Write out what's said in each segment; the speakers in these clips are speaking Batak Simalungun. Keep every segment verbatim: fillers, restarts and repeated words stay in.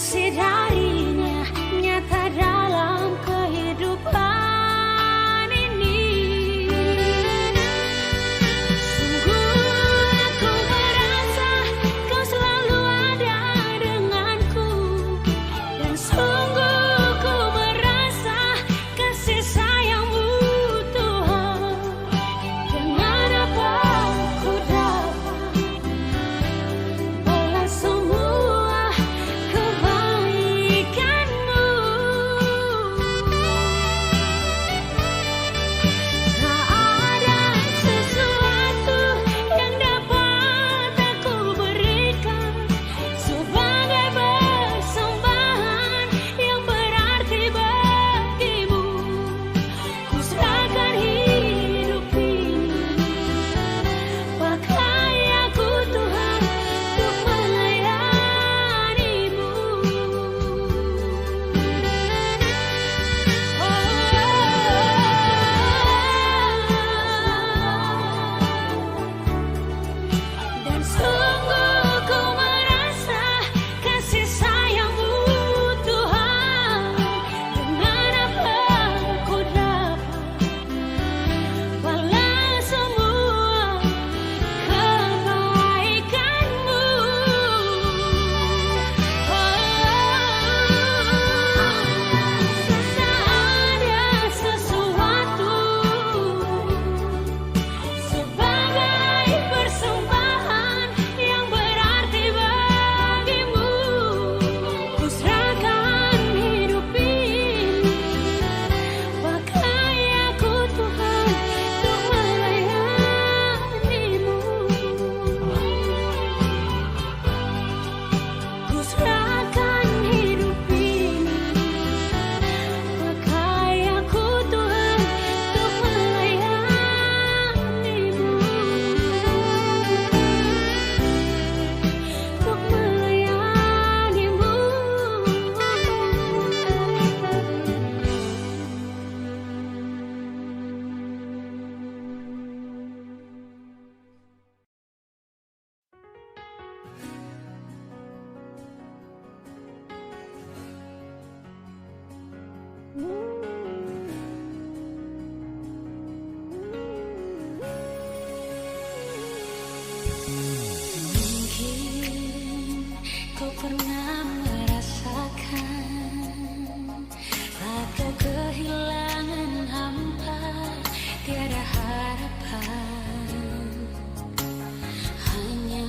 Darinya nyata dalam kehidupan ini. Sungguh aku merasa Kau selalu ada denganku, dan sungguh ku merasa kasih sayang-Mu, Tuhan. Dengan apa ku dapat balas semua kebaikan-Mu? Tak ada sesuatu yang dapat aku berikan sebagai persembahan yang berarti bagi-Mu. Ku serahkan hidup ini, pakai aku, Tuhan, untuk melayani-Mu. Oh, dan sungguh ku merasa kasih sayang-Mu, Tuhan. Dengan apa ku dapat balas semua kebaikan-Mu? Oh, tak ada sesuatu sebagai persembahan yang berarti bagi-Mu. Ku serahkan hidup ini, pakai aku, Tuhan, untuk melayani-Mu. Ku serahkan hidup ini, pakai aku, Tuhan, untuk melayani-Mu. Untuk melayani-Mu. Mungkin kau pernah merasakan saat kau kehilangan hampa, tiada harapan. Hanya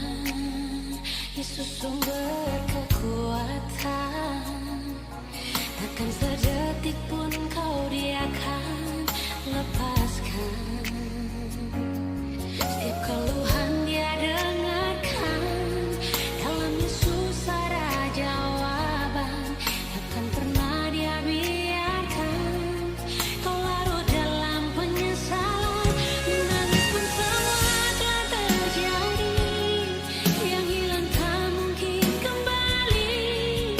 Yesus sumber kekuatan. Takkan sedetik pun kau Dia akan lepaskan. Setiap keluhan Dia dengarkan. Dalam Yesus ada jawaban. Takkan pernah Dia biarkan kau larut dalam penyesalan. Menangis pun semua telah terjadi. Yang hilang tak mungkin kembali.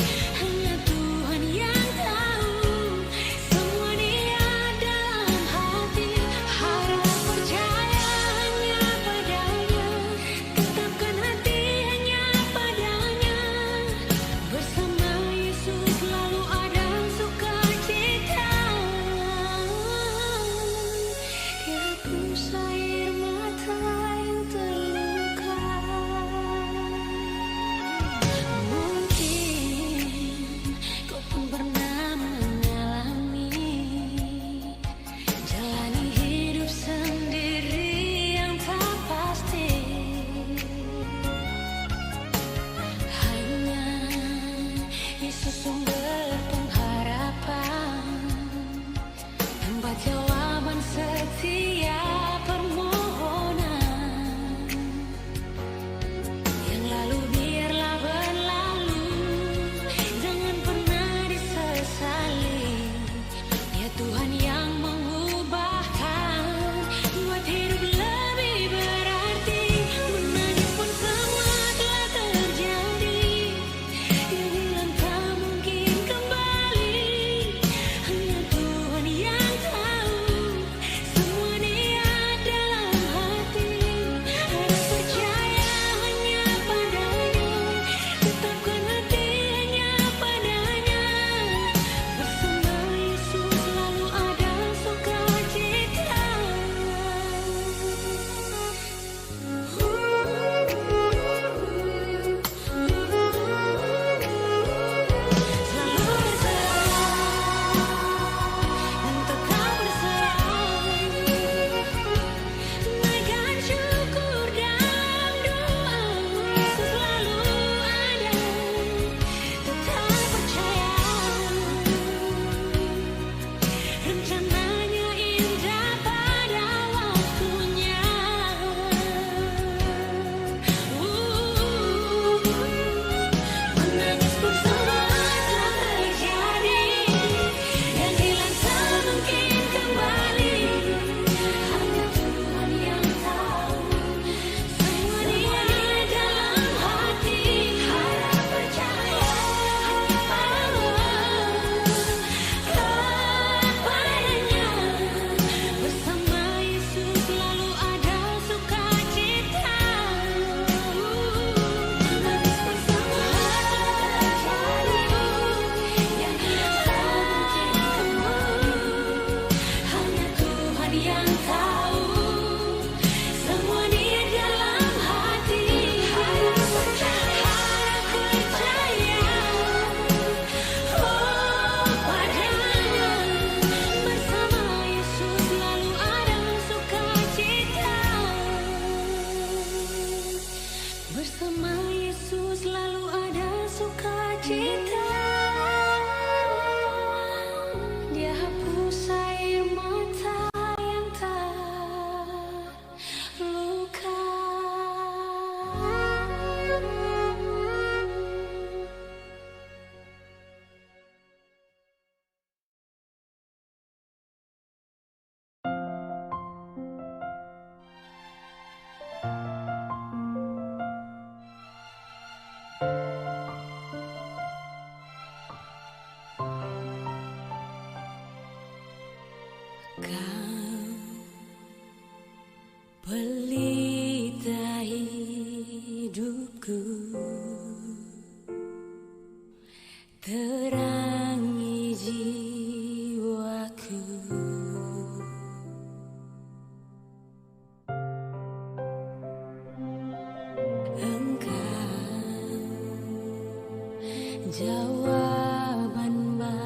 Jawaban bagiku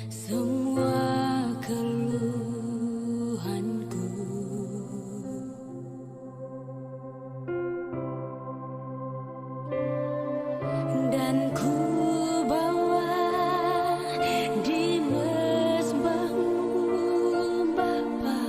semua keluhanku, dan ku bawa di mesbahmu, Bapa.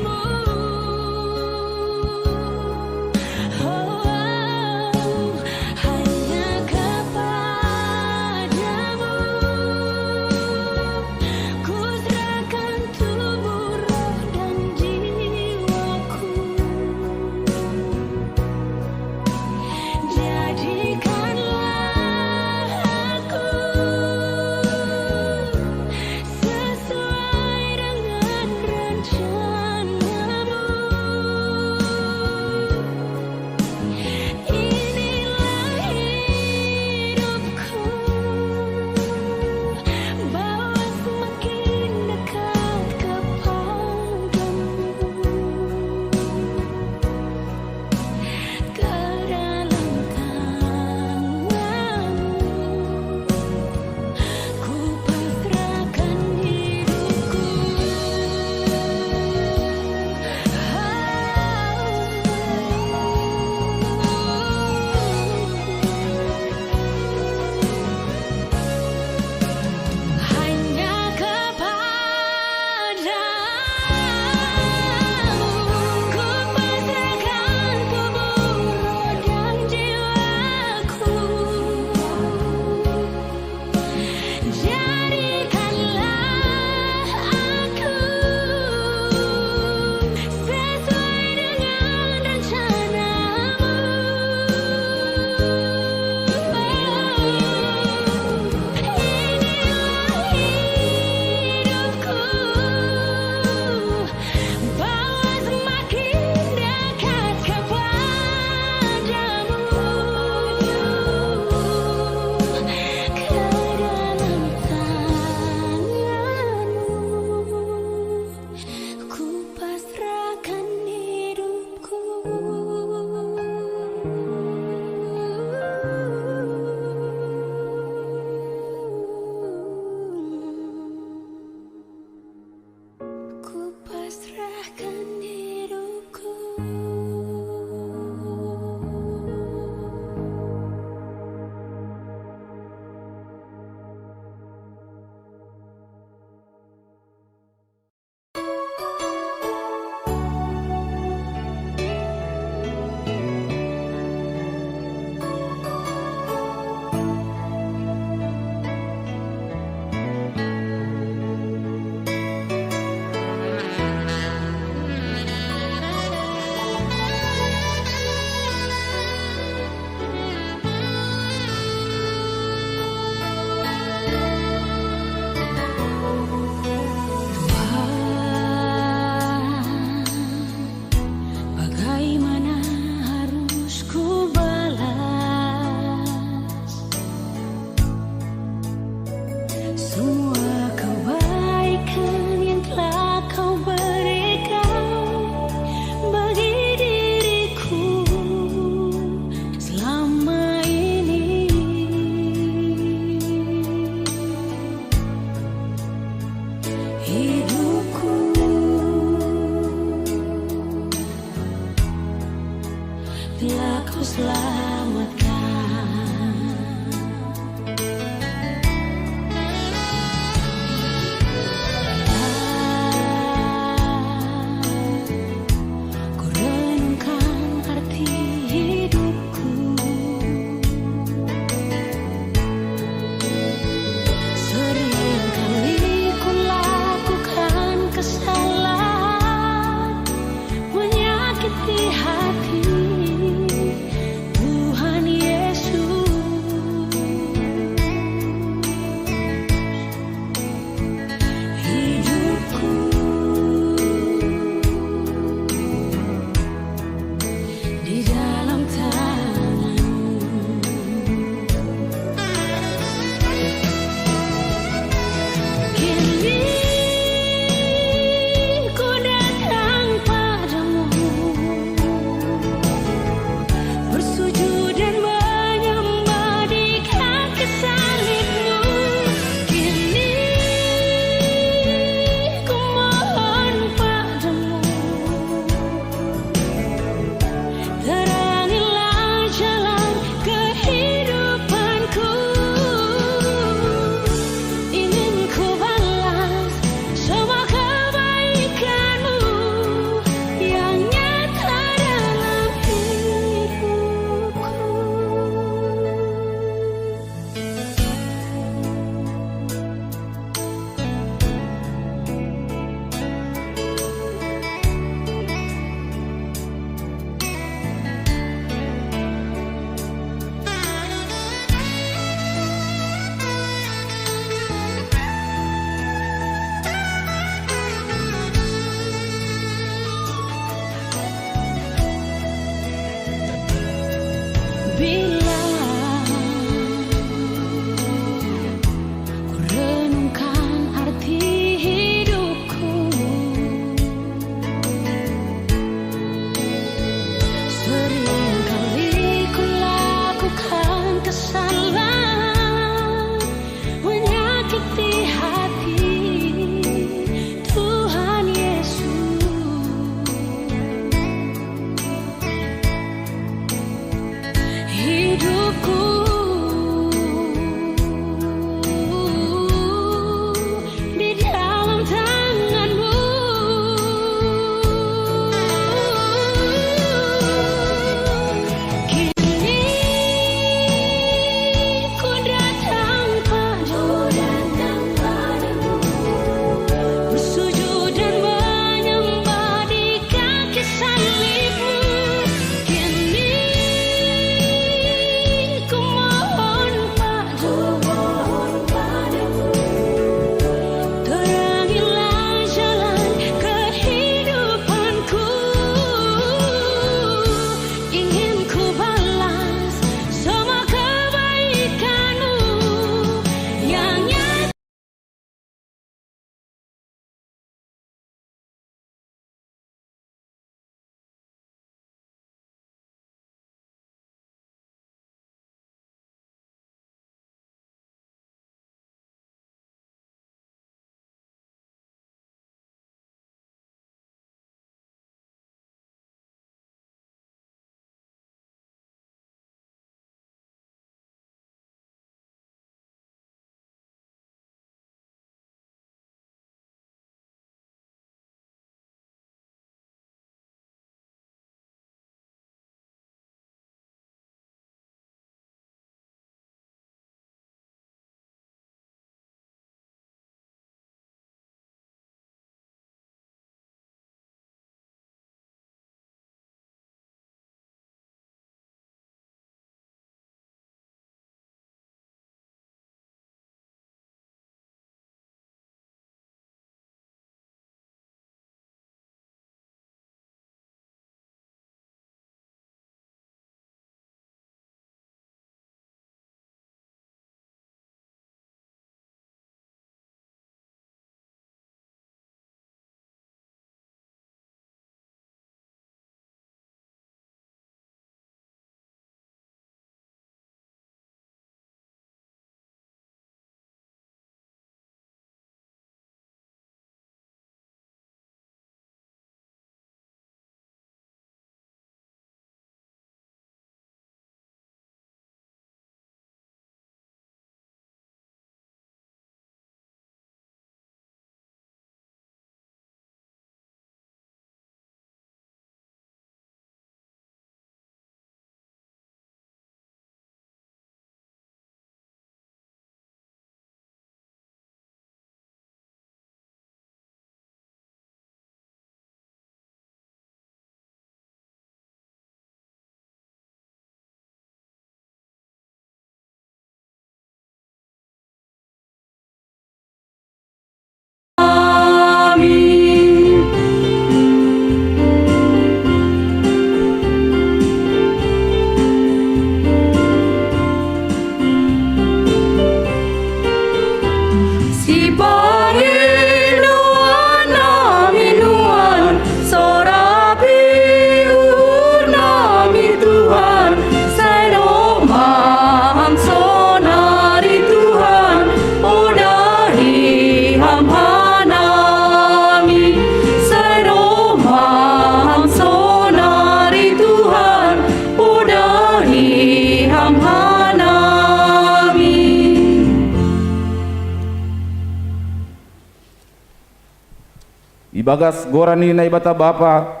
Ibagas goran ni Naibata Bapa,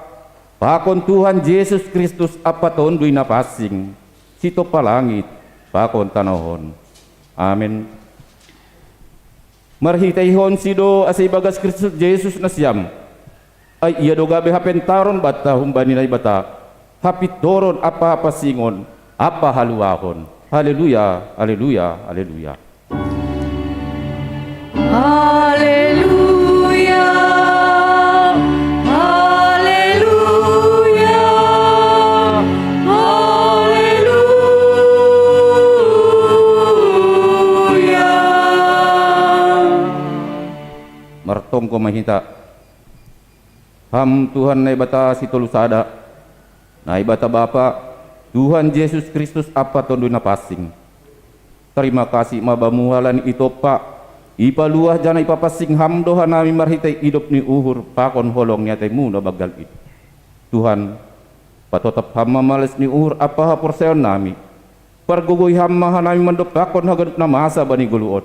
pakon Tuhan Jesus Kristus ampa Tonduy Napansing, sitompa langit pakon tanoh on. Amen. Marhiteihonsi do ase ibagas Kristus Jesus nasiam, ai ia do gabe hapentaron banta humbani Naibata, hapintoron ampa hapansingon ampa haluahon. Haleluya, haleluya, haleluya. Haleluya, haleluya, haleluya. Martonggo ma hita. Ham Tuhan Naibata sitolu sada, Naibata Bapa, Tuhan Jesus Kristus ampa Tonduy Napansing. Tarima kasih ma Bamu halani itompa, ipaluah janah ipapansing Ham do hanami marhitei idop ni uhur pakon holong ni atei-Mu na banggal in. Tuhan, patotap Ham ma males ni uhur ampa haporsayaonnami. Pargogoi Ham ma hanami mandompakkon haganup na masa bani goluh on,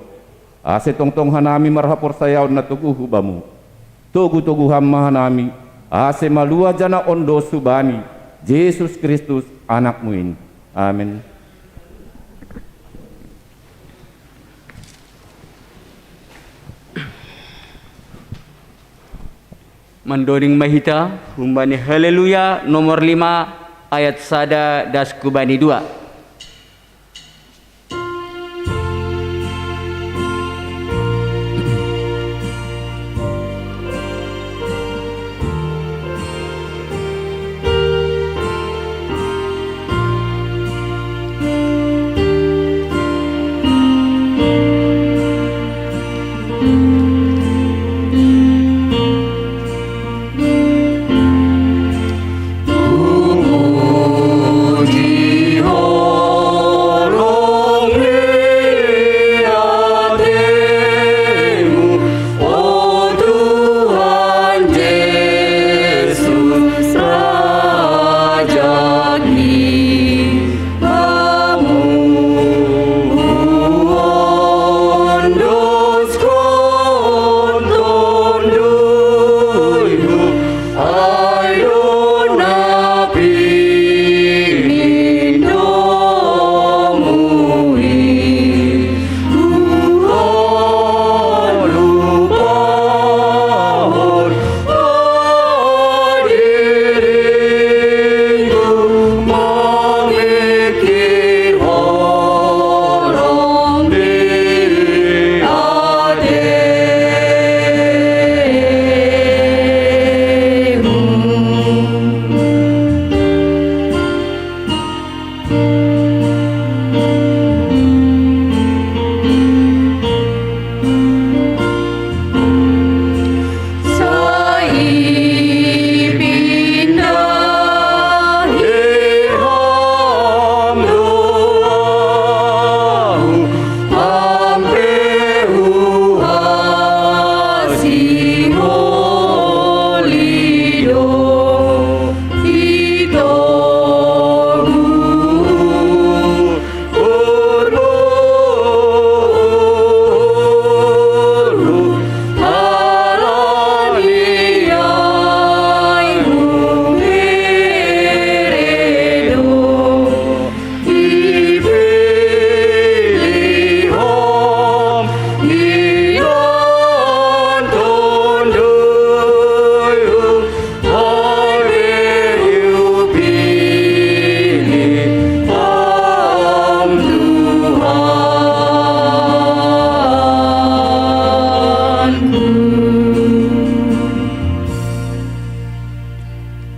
ase tongtong hanami marhaporsayaon na toguh hu Bamu. Togu-togu Ham ma hanami, ase maluah janah ondos hubani Jesus Kristus, Anak-Mu in. Amen. Mandoding ma hita humbani Haleluya nomor lima, ayat sada das hubani dua.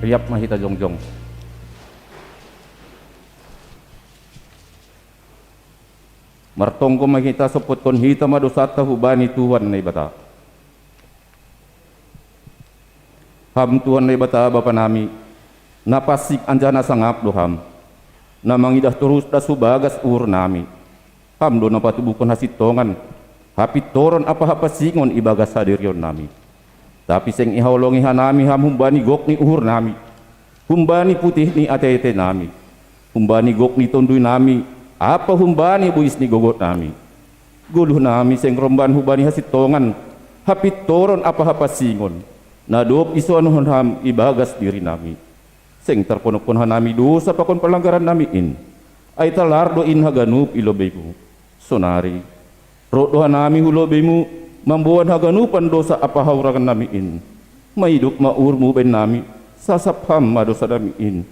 Riap ma hita jongjong. Martonggo ma hita, sompotkon hita ma dosanta hubani Tuhan Naibata. Ham Tuhan Naibata Bapa nami, na pansing anjaha na sangap do Ham, na mangidah torus das hu bagas uhur nami. Ham do na patubuhkon hasintongan, hapintoron ampa hapansingon ibagas hadirion nami. Tapi seng ihaholongi hanami Ham humbani gok ni uhur nami, humbani putih ni atei-atei nami, humbani gok ni tonduy nami, ampa humbani buis ni gogot nami. Goluh nami seng romban hubani hasintongan, hapintoron ampa hapansingon, Na dob isoanhon ham ibagas dirinami, seng tarponophon hanami dosa pakon palanggaran nami in, ai talar do in haganup i lobeimu. Sonari, rot do hanami hu lobeimu, mamboan haganupan dosa ampa hahurangan nami in. Maidop ma uhurmu bahen nami, sasap ham ma dosa nami in.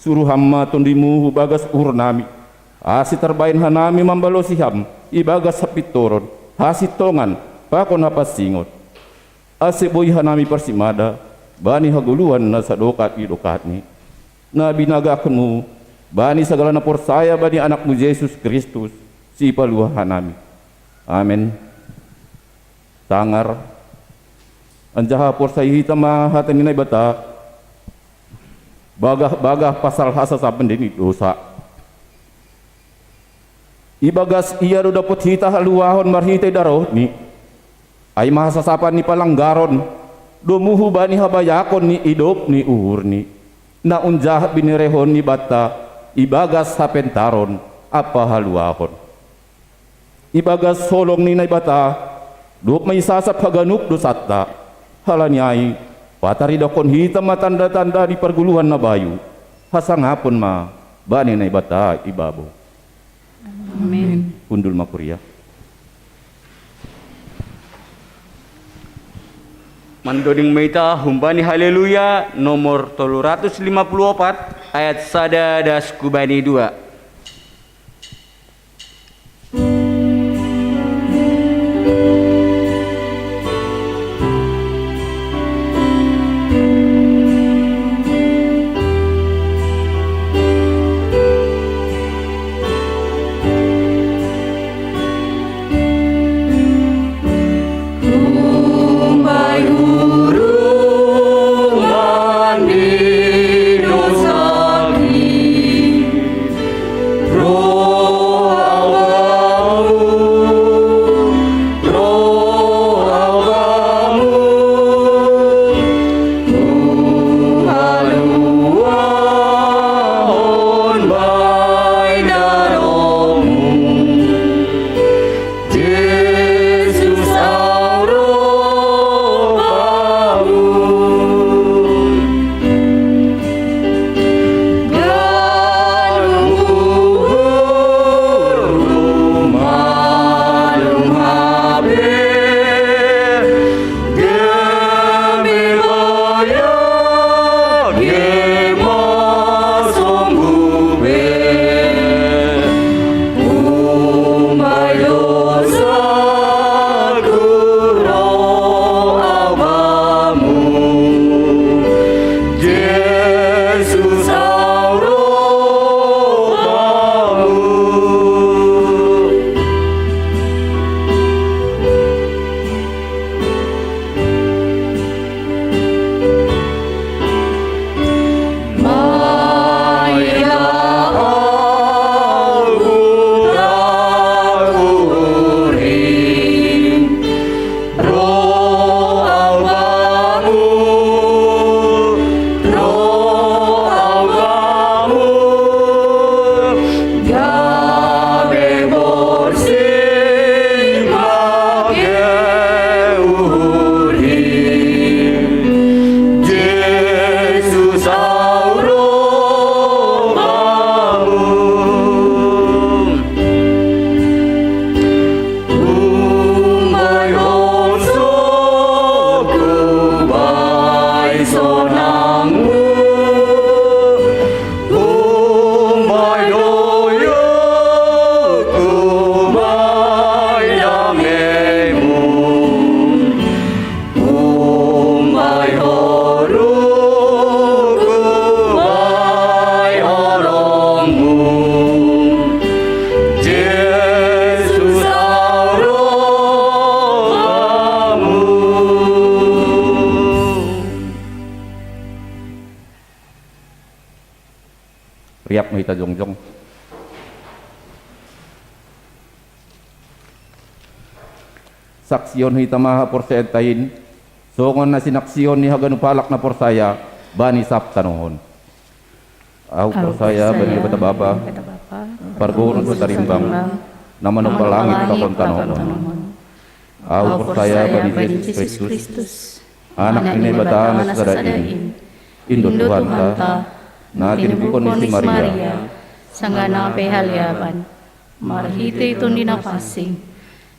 Suru ham ma tondimu hu bagas uhur nami, ase tarbahen hanami mambalosi ham ibagas hapintoron, hasintongan, pakon hapansingot. Ase boi hanami parsimada bani hagoluhan na sadokah ni dokahni, na binagahonmu bani sagala na porsaya bani Anakmu Jesus Kristus, Sipalua hanami. Amen. Tangar, anjaha porsayai hita ma hata ni Naibata, bagah-bagah pasal hasasapan ni dosa. Ibagas Ia do dapot hita haluahon marhitei darohNi. Ai ma hasasapan ni palanggaron, domu hubani habayakon ni idop ni uhurNi, na unjah binerehonNi banta ibagas hapentaron ampa haluahon. Ibagas holong ni Naibata, dob ma isasap haganup dosanta. Halani ai, pataridahon hita ma tanda-tanda ni pargoluhan na bayu, hasangapon ma bani Naibata i babou. Amin. Hundul ma kuria. Mandoding ma hita humbani Haleluya nomor tolu ratus lima puluh opat, ayat sada das hubani dua. Riap ma hita jongjong. Saksihon hita ma haporsayaanta in, songon na sinaksihon ni haganup halak na porsaya bani sab tanoh on. Ahu porsaya bani Debata Bapa, Parboru dohot Sarimbang, na manompa langit pakon tanoh on. Ahu porsaya bani Jesus Kristus, Anak ni Naibata na sasada in. Indo Tuhanta, na tinibukon ni si Maria, sanggah na pehaliaban. Marhitei Tondi na pansing,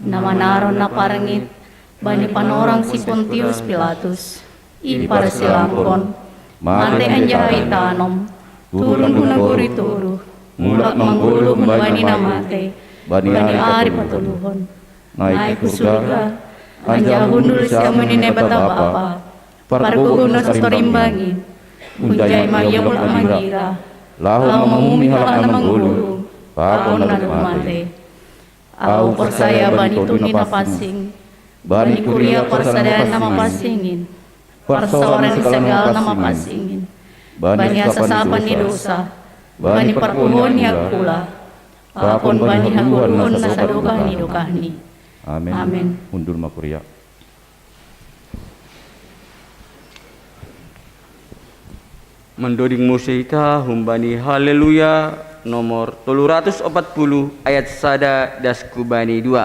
na manaron na parngit bani panorang si Pontius Pilatus, iparsilangkon, mate anjaha itanom, turun hu nagori toruh, mulak manggoluh humbani na mate, bani ari patoluhon. Naik hu surga, anjaha hundul siamun ni Naibata Bapa, pargogoh na so rimbangi, hunjai ma Ia mulak mangira, laho mamumumi halak na manggoluh, pakon na dob mate. Ahu porsaya bani Tondi na pansing, bani kuria parsadaan na mapansing in, parsaoran ni sagala na mapansing in, bani hasasapan ni dosa, bani parpuhoon ni angkula, pakon bani hagoluhon na sadokah ni dokahni. Amen. Amen. Hundul ma kuria. Mandoding muse hita humbani Haleluya nomor tolu ratus opat puluh ayat sada das kubani dua.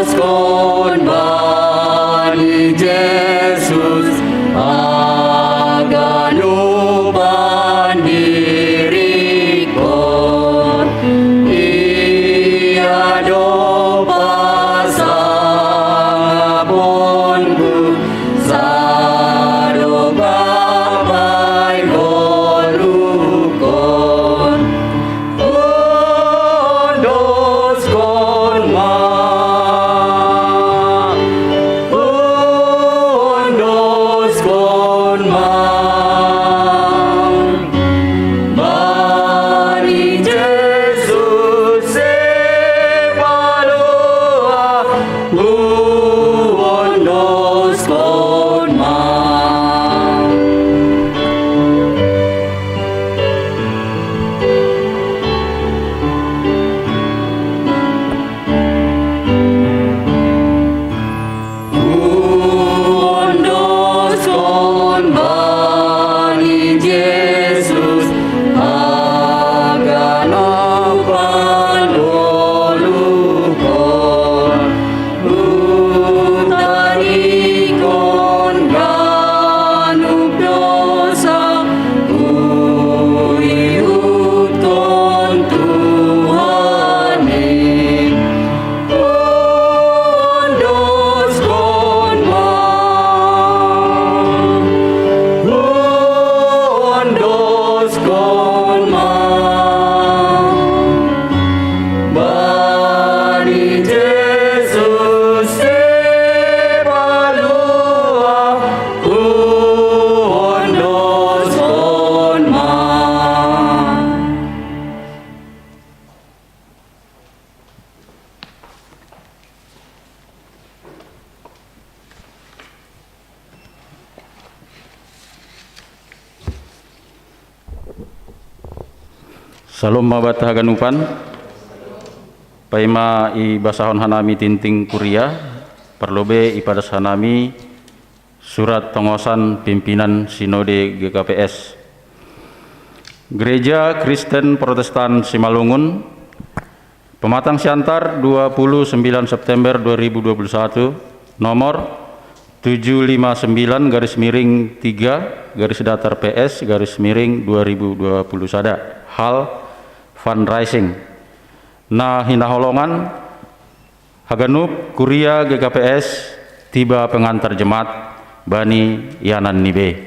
Kuondoskon bani Jesus haganupan dirikon, Ia do pasangaponku, sadokah painggoluhkon. Kuondoskon ma, kuondoskon ma, bani Jesus sipaloak, kuondoskon ma. Kuondoskon bani Jesus haganup pangoluhkon. Hutadingkon ganup dosa, huihutkon Tuhan in. Kuondoskon ma, kuondoskon ma, bani Jesus sipaloak, kuondoskon ma. Salom ma banta haganupan. Paima ibasahon hanami tingting kuria, parlobei ipadas hanami surat tongosan pimpinan Sinode G K P S. Gereja Kristen Protestan Simalungun, Pematang Siantar, dua puluh sembilan September dua ribu dua puluh satu, nomor tujuh lima sembilan garis miring tiga garis datar P S garis miring dua ribu dua puluh sada. Hal fundraising. Na hinaholongan haganup kuria G K P S tiba pengantar jemaat bani ianan ni bee.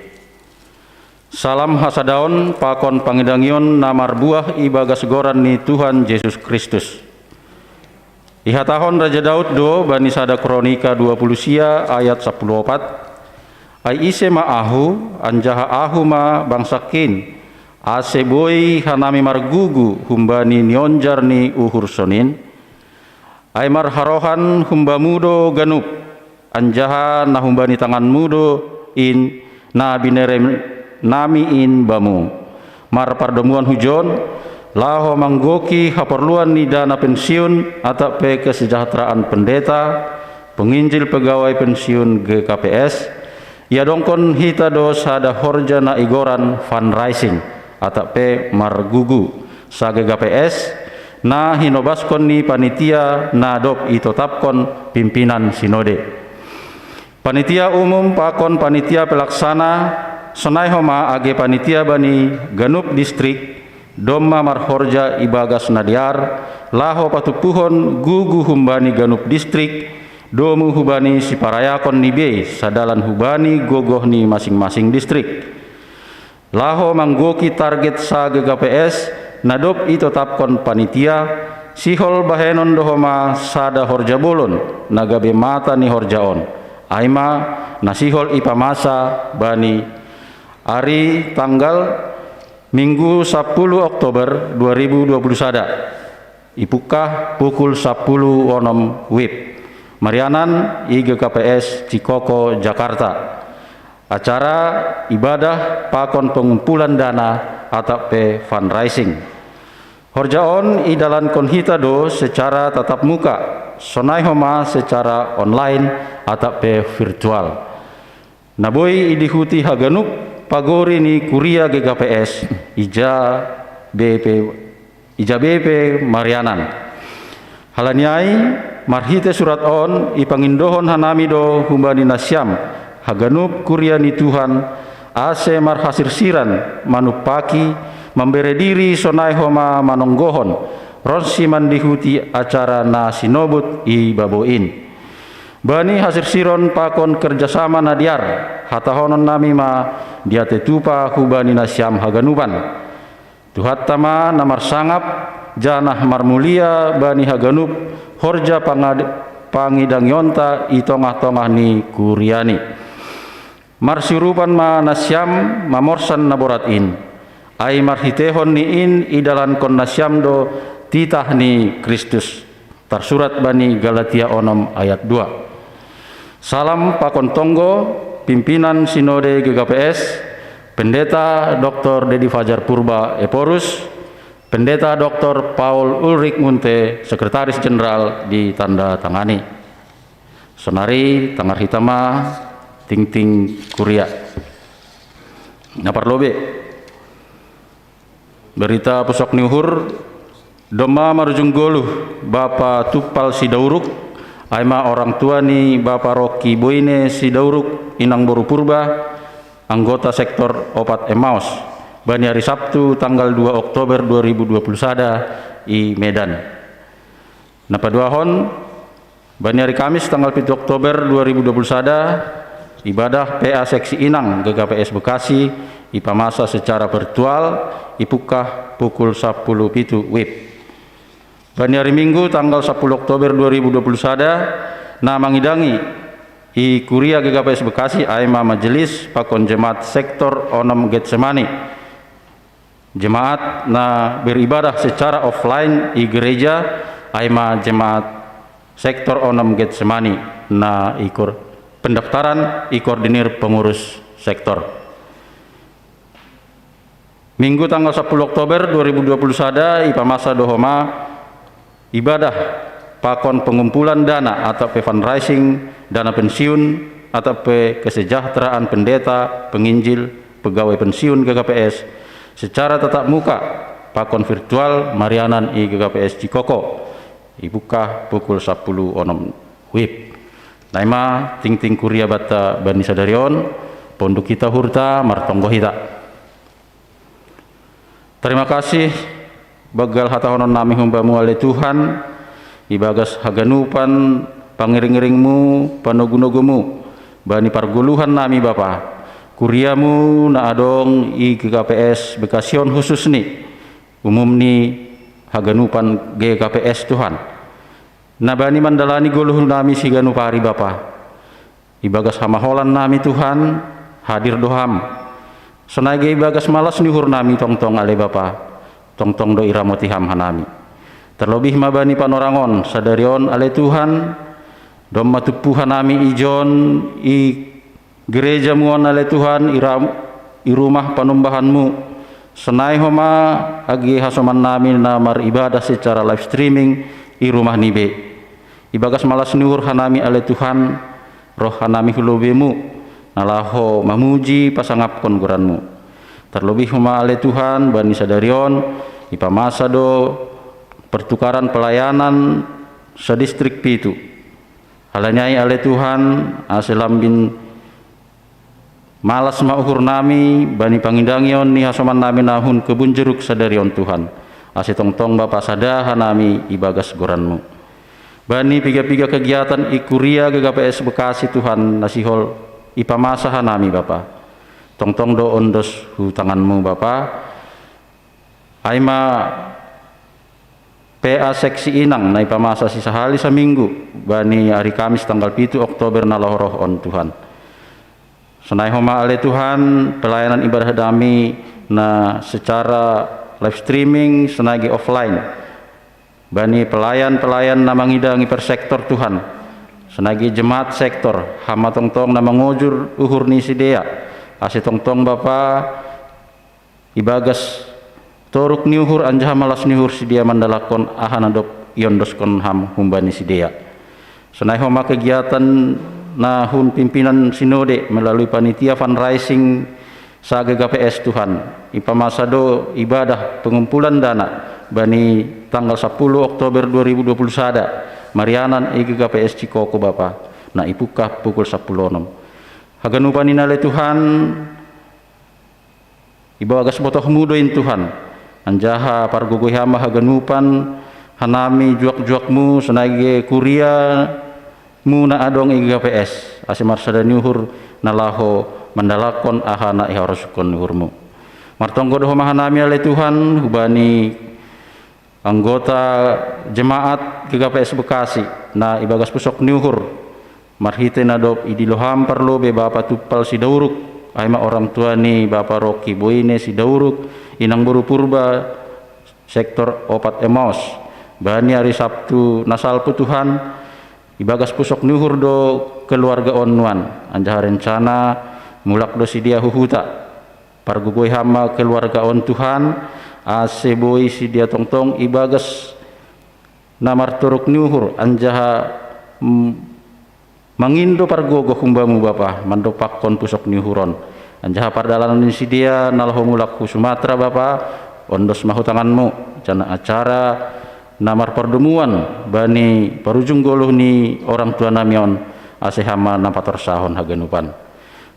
Salam hasadaon pakon pangidangion na marbuah ibagas goran ni Tuhan Jesus Kristus. Ihatahon Raja Daud do bani sada Kronika dua puluh sia ayat sapuluh opat, "Ai ise ma ahu, anjaha ahu ma bangsangkin, ase boi hanami margugu humbani nionjar ni uhur sonin? Ai marharohan humbamu do ganup, anjaha na humbani tanganmu do in na binerem nami in bamu. Marpardomuan hujon, laho manggoki haporluan ni dana pensiun atap pe kesejahteraan pendeta, penginjil pegawai pensiun G K P S, iadongkon hita do sada horja na igoran fundraising atap pe margugu sa G K P S, na hinobaskon ni panitia na dob itotapkon pimpinan sinode. Panitia umum pakon panitia pelaksana, sonai homa age panitia bani ganup distrik, domma marhorja ibagas na dear, laho patumpuhon gugu humbani ganup distrik, domu hubani siparayakon ni bei sadalan hubani gogoh ni masing-masing distrik. Laho manggoki target sa G K P S na dob itotapkon panitia, sihol bahenon do homa sada horja bolon na gabe mata ni horja on, ai ma na sihol ipamasa bani ari tanggal Minggu sapuluh Oktober dua ribu dua puluh sada, ipungkah pukul sapuluh onom wib. Marianan i G K P S Cikoko, Jakarta. Acara ibadah pakon pengumpulan dana atap pe fundraising. Horja on idalankon hita do secara tatap muka, sonai homa secara online atap pe virtual. Na boi idihuti haganup pagori ni kuria G K P S, ija be pe, ija be pe marianan. Halani ai, marhite surat on ipangindohon hanami do humbani nasiam, haganup kuria ni Tuhan, ase marhasirsiran manumpaki, mambere diri sonai homa manonggohon, ronsi mandihuti acara na sinobut i babo in. Bani hasirsiron pakon kerjasama na dear, hatahonon nami ma diate tupa hubani nasiam haganupan. Tuhanta ma na marsangap, janah marmulia bani haganup horja pangad-, pangidangionta i tongah-tongah ni kuriani. Marsiurupan ma nasiam mamorsan na borat in. Ai marhitehon ni in idalankon nasiam do titah ni Kristus. Tarsurat bani Galatia onom ayat dua. Salam pakon tonggo, pimpinan Sinode G K P S, Pendeta Doktor Dedi Fajar Purba Ephorus, Pendeta Doktor Paul Ulrich Munte, Sekretaris Jenderal, ditandatangani. Sonari tangar hita ma tingting kuria. Na parlobei, berita pusok ni uhur, domma marujung goluh Bapa Tumpal Sidauruk, ai ma orang tua ni Bapa Rocky Boine Sidauruk, inang boru Purba, anggota sektor opat Emmaus, bani ari Sabtu tanggal dua Oktober dua ribu dua puluh sada i Medan. Na paduahon, bani ari Kamis tanggal pitu Oktober dua ribu dua puluh sada, ibadah P A Seksi Inang G K P S Bekasi ipamasa secara virtual, ipungkah pukul sapuluh pitu wib. Bani ari Minggu tanggal sapuluh Oktober dua ribu dua puluh sada, na mangidangi i kuria G K P S Bekasi ai ma majelis pakon jemaat sektor onom Getsemani. Jemaat na beribadah secara offline i gereja, ai ma jemaat sektor onom Getsemani, na ikor pendaftaran ikoordinir pengurus sektor. Minggu tanggal sapuluh Oktober dua ribu dua puluh sada ipamasa do homa ibadah pakon pengumpulan dana atap pe fundraising, dana pensiun, atap pe kesejahteraan pendeta, penginjil, pegawai pensiun G K P S, secara tatap muka pakon virtual marianan i G K P S Cikoko, ipungkah pukul sapuluh onom wib. Nai ma tingting kuria banta bani sadari on, ponduk hita uhurta, martonggo hita. Tarima kasih banggal hatahonon nami humbamu ale Tuhan, ibagas haganupan pangiring-iringmu, panogu-nogumu, bani pargoluhan nami Bapa, kuriamu na adong i G K P S Bekasi on, khususni umumni haganupan G K P S Tuhan, na bani mandalani goluh nami siganup ari Bapa. Ibagas hamaholan nami Tuhan, hadir do Ham. Sonai ge ibagas malas ni uhur nami tongtong ale Bapa, tongtong do iramoti Ham hanami. Terlobih ma bani panorang on sadari on ale Tuhan, domma tumpu hanami ijon i gerejamu on ale Tuhan, i ram-, i rumah panumbahanmu. Sonai homa age hasoman nami na maribadah secara live streaming i rumah ni bei. Ibagas malas ni uhur hanami ale Tuhan, roh hanami hu lobei-Mu, na laho mamuji pasangapkon goran-Mu. Tarlobih homa ale Tuhan, bani sadari on, ipamasa do pertukaran pelayanan sadistrik pitu. Halani ai ale Tuhan, ase lambin malas ma uhurnami bani pangidangion ni hasomannami na hun kebun jeruk sadari on Tuhan. Ase tongtong Bapa sada hanami ibagas goran-Mu. Bani piga-piga kegiatan i kuria G K P S Bekasi Tuhan na sihol ipamasa hanami Bapa. Tongtong do ondos hu tangan-Mu Bapa. Ai ma P A seksi inang na ipamasa sisahali saminggu bani ari Kamis tanggal pitu Oktober na laho roh on Tuhan. Sonai homa ale Tuhan, pelayanan ibadah nami na secara live streaming sonai ge offline. Bani pelayan-pelayan na mangidangi per sektor Tuhan. Sonai ge jemaat sektor, Ham ma tongtong na mangojur uhur ni sidea. Ase tongtong Bapa, ibagas toruk ni uhur anjaha malas ni uhur sidea mandalakkon aha na dob iondoskon Ham humbani sidea. Sonai homa kegiatan na hun pimpinan sinode melalui panitia fundraising sa-G K P S Tuhan. Ipamasa do ibadah pengumpulan dana bani tanggal sapuluh Oktober dua ribu dua puluh sada, marianan i G K P S Cikoko Bapa, na ipungkah pukul sapuluh onom. Haganupan in ale Tuhan, ibagas botoh-Mu do in Tuhan, anjaha pargogoi Ham ma haganupan hanami juak-juak-Mu sonai ge kuria-Mu na adong i G K P S, ase marsada ni uhur na laho mandalakkon aha na iharosuhkon ni uhur-Mu. Martonggo do homa hanami ale Tuhan, hubani anggota jemaat G K P S Bekasi, na ibagas pusok ni uhur, marhite na dob idilo Ham parlobei Bapa Tumpal Sidauruk, ai ma orang tua ni Bapa Rocky Boine Sidauruk, inang boru Purba, sektor opat Emaus. Bani ari Sabtu na salpu Tuhan, ibagas pusok ni uhur do keluarga on nuan, anjaha rencana mulak do sidea hu huta. Pargogoi Ham ma keluarga on Tuhan, ase boi sidea tongtong ibagas na martoruk ni uhur, anjaha, mm, mangindo pargogoh humba-Mu Bapa, mandompakkon pusok ni uhur on. Anjaha pardalanan ni sidea na laho mulak hu Sumatera Bapa, ondos ma hu tangan-Mu, janah acara na marpardomuan bani parujung goluh ni orang tua nami on, ase Ham ma na patorsahon haganupan.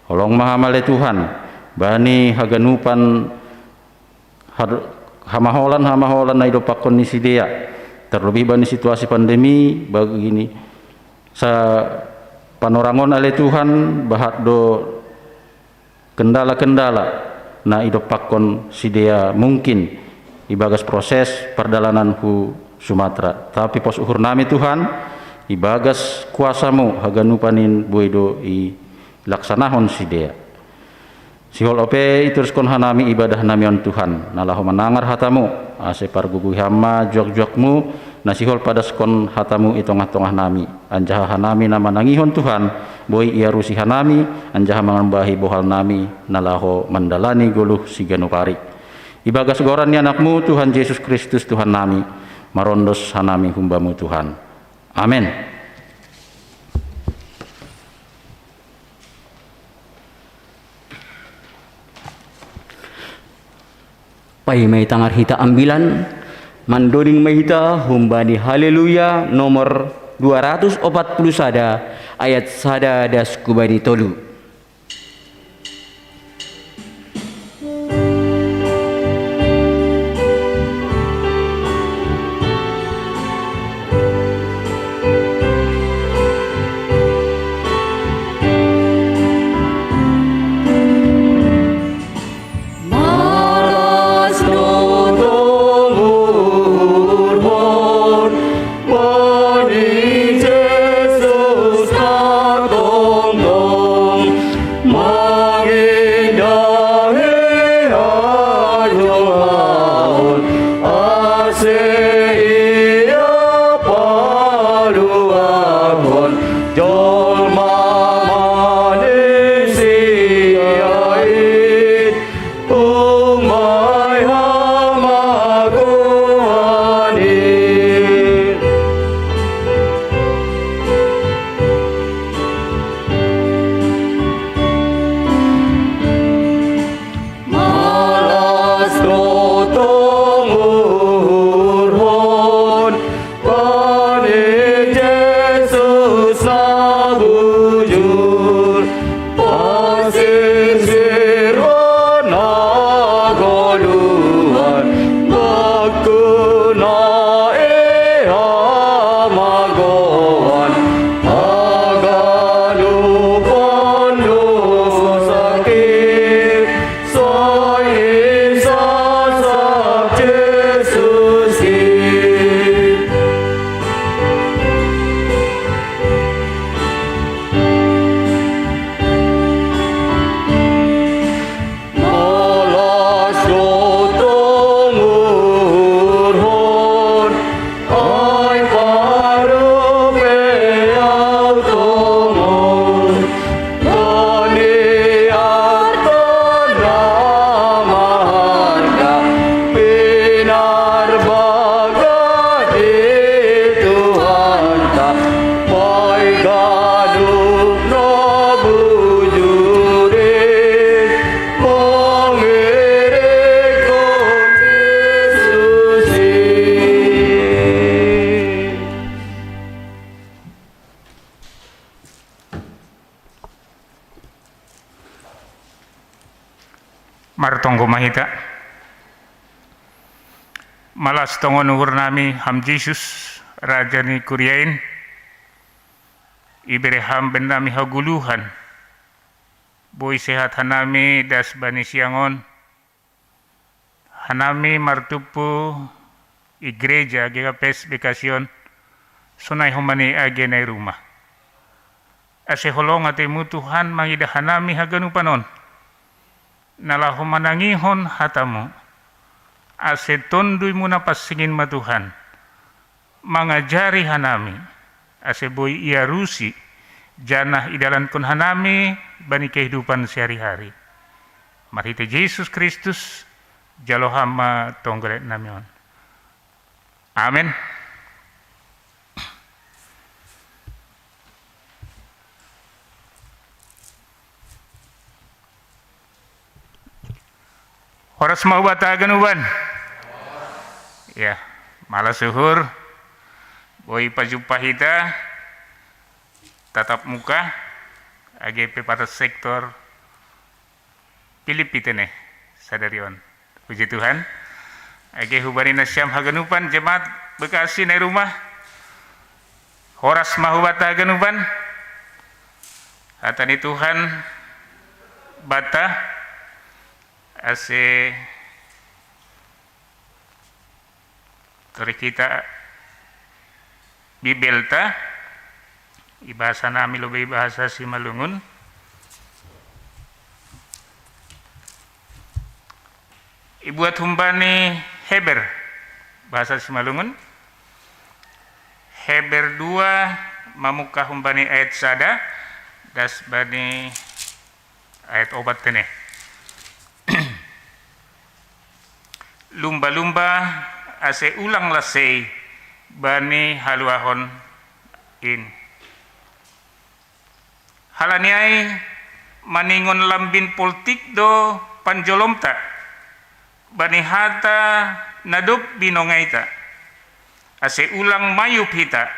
Holong ma Ham ale Tuhan, bani haganupan har-, hamaholan-hamaholan na idompakkon ni sidea, terlebih bani situasi pandemi bagini. Sa panorangon ale Tuhan, bahat do kendala-kendala na idompakkon sidea mungkin ibagas proses pardalanan hu Sumatera. Tapi pos uhur nami Tuhan, ibagas kuasa-Mu haganupan in boi do ilaksanahon sidea. Sihol ope iteruskon hanami ibadah nami on Tuhan, na laho manangar hata-Mu, ase pargogoi Ham ma juak-juak-Mu, na sihol padaskon hata-Mu i tongah-tongah nami, anjaha hanami na manangihon Tuhan, boi iarusi hanami, anjaha mangambahi bohal nami, na laho mandalani goluh siganup ari. Ibagas goran ni Anak-Mu, Tuhan Jesus Kristus, Tuhan nami, marondos hanami humba-Mu Tuhan. Amen. Paima i tangar hita ambilan, mandoding ma hita humbani Haleluya nomor dua ratus opat puluh sada, ayat sada das kubani tolu. Sinsir na galuhan, bakuna ea magoan, agalupan do sakit, sai isasak Jesus i. Malas do tongurhon, ai parupeau tongon, taniar tanda maharga, pinarbaga di Tuhanta, paigadup na bujur i, mangirik kan Jesus i. Martonggo ma hita. Malas tongon uhur nami Ham Jesus, Raja ni kuria in, ibere Ham bahen nami hagoluhan, boi sehat hanami das bani siang on, hanami martumpu i gereja G K P S Bekasi on, sonai homa ni age na i rumah. Ase holong ateMu Tuhan mangidah hanami haganupan on, na laho manangihon hataMu, ase TonduyMu na pansing in ma Tuhan mangajari hanami, ase boi iarusi, janah idalankon hanami bani kehidupan sehari-hari. Marhitei Jesus Kristus, jalo Ham ma tonggo laen nami on. Amen. Horas ma hubanta haganupan. Ya, malas uhur. Boi pajumpa hita tatap muka, age pe patas sektor Pilip hita ne sadari on. Puji Tuhan. Age hubani nasiam haganupan jemaat Bekasi na i rumah, horas ma hubanta haganupan. Hata ni Tuhan banta, ase torik hita Bibelta, ibahasa nami lobei bahasa Simalungun. Ibuat humbani Heber, bahasa Simalungun. Heber dua, mamungkah humbani ayat sada, das bani ayat opat tene. Lumba-lumba, ase ulang lasei bani haluahon in. Halani ai maningon lambin poltik do panjolomta bani hata na dob binongaita, ase ulang mayup hita.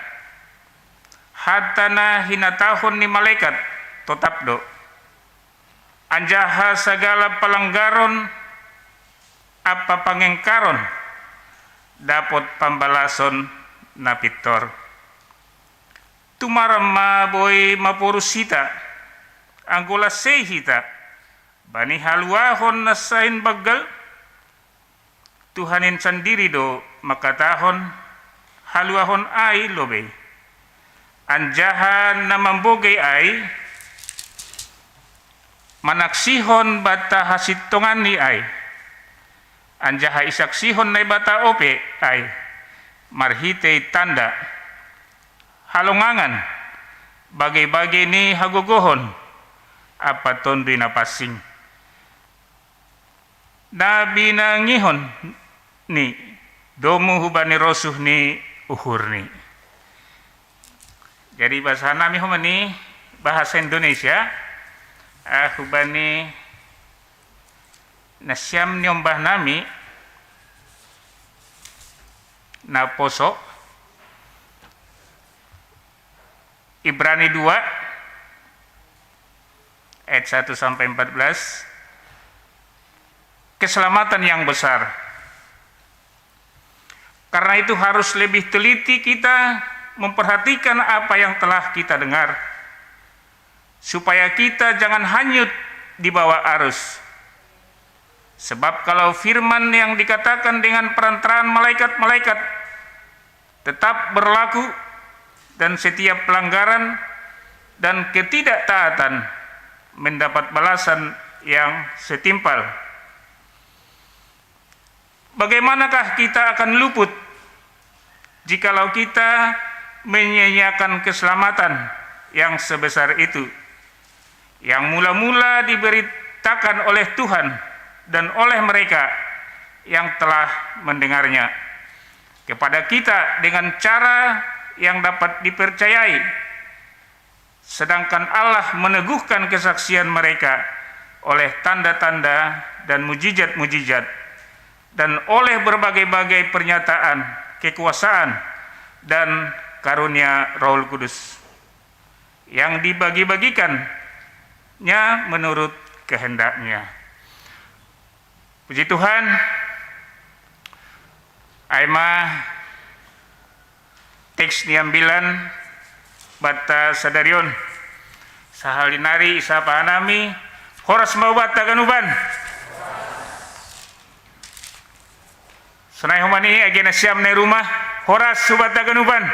Hata na hinatahon ni malekat totap do, anjaha sagala palanggaron ampa pangengkaron dapot pambalason na pintor. Tumaram ma boi maporus hita, anggo lasei hita bani haluahon na sain banggal? Tuhan in sandiri do mangkatahon haluahon ai lobei, anjaha na mambogei ai manaksihon banta hasintonganni ai, anjaha isaksihon Naibata ope ai marhitei tanda, halongangan, bagei-bagei ni hagogohon ampa Tonduy Napansing, na binangihon ni domu hubani rosuh ni uhurni. Jadi bahasa nami homa ni bahasa Indonesia, ah, hubani nasiam niombah nami na poso, Ibrani dua, ayat satu sampai empat belas, keselamatan yang besar. Karena itu harus lebih teliti kita memperhatikan apa yang telah kita dengar, supaya kita jangan hanyut di bawah arus. Sebab kalau firman yang dikatakan dengan perantaraan malaikat-malaikat tetap berlaku, dan setiap pelanggaran dan ketidaktaatan mendapat balasan yang setimpal. Bagaimanakah kita akan luput jikalau kita menyia-nyiakan keselamatan yang sebesar itu, yang mula-mula diberitakan oleh Tuhan dan oleh mereka yang telah mendengarnya kepada kita dengan cara yang dapat dipercayai, sedangkan Allah meneguhkan kesaksian mereka oleh tanda-tanda dan mujizat-mujizat, dan oleh berbagai-bagai pernyataan kekuasaan dan karunia Roh Kudus yang dibagi-bagikannya menurut kehendaknya. Puji Tuhan, aima teks niambilan bata sadarion. Sahali nari isapa nami, horas ma bata ganupan. Sonai homa ni age nasiam nai rumah, horas bata ganupan.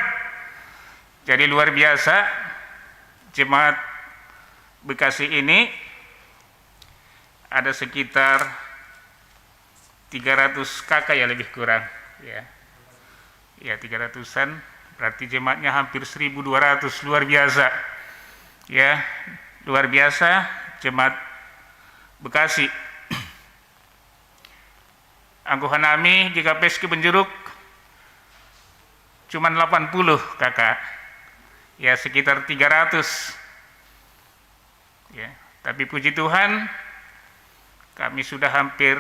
Jadi luar biasa, jemaat Bekasi ini ada sekitar tiga ratus K K ya, lebih kurang, ya. Ya, tiga ratusan, berarti jemaatnya hampir seribu dua ratus, luar biasa. Ya, luar biasa jemaat Bekasi. Angkuhan nami G K P S K Benjeruk cuman delapan puluh K K. Ya, sekitar tiga ratus. Ya, tapi puji Tuhan, kami sudah hampir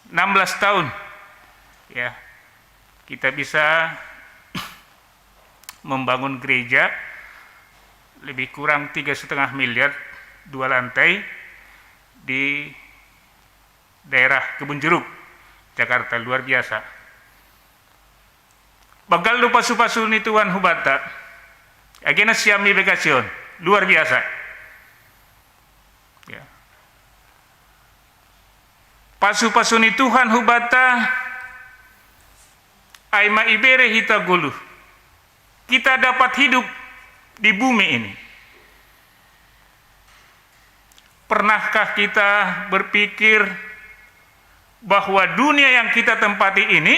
enam belas tahun, ya, kita bisa membangun gereja lebih kurang tiga setengah miliar, dua lantai, di daerah Kebun Jeruk, Jakarta, luar biasa. Banggal do pasu-pasu ni Tuhan hubata, age nasiam i Bekasi on, luar biasa. Ya. Pasu-pasu ni Tuhan hubata, aima ibere hita goluh. Kita dapat hidup di bumi ini. Pernahkah kita berpikir bahwa dunia yang kita tempati ini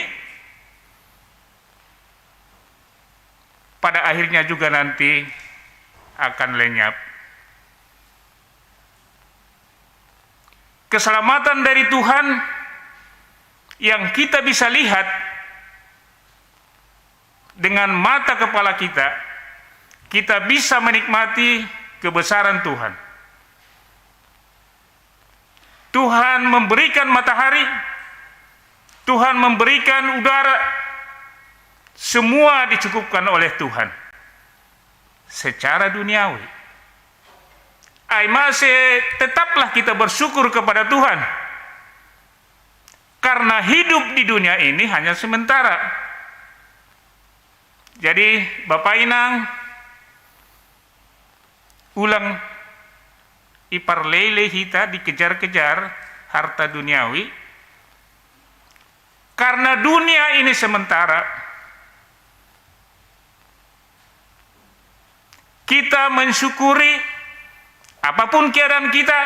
pada akhirnya juga nanti akan lenyap? Keselamatan dari Tuhan yang kita bisa lihat dengan mata kepala kita, kita bisa menikmati kebesaran Tuhan. Tuhan memberikan matahari, Tuhan memberikan udara, semua dicukupkan oleh Tuhan secara duniawi. Aima ase tetaplah kita bersyukur kepada Tuhan, karena hidup di dunia ini hanya sementara. Jadi, Bapak Inang, ulang iparlele hita dikejar-kejar harta duniawi, karena dunia ini sementara. Kita mensyukuri apapun keadaan kita,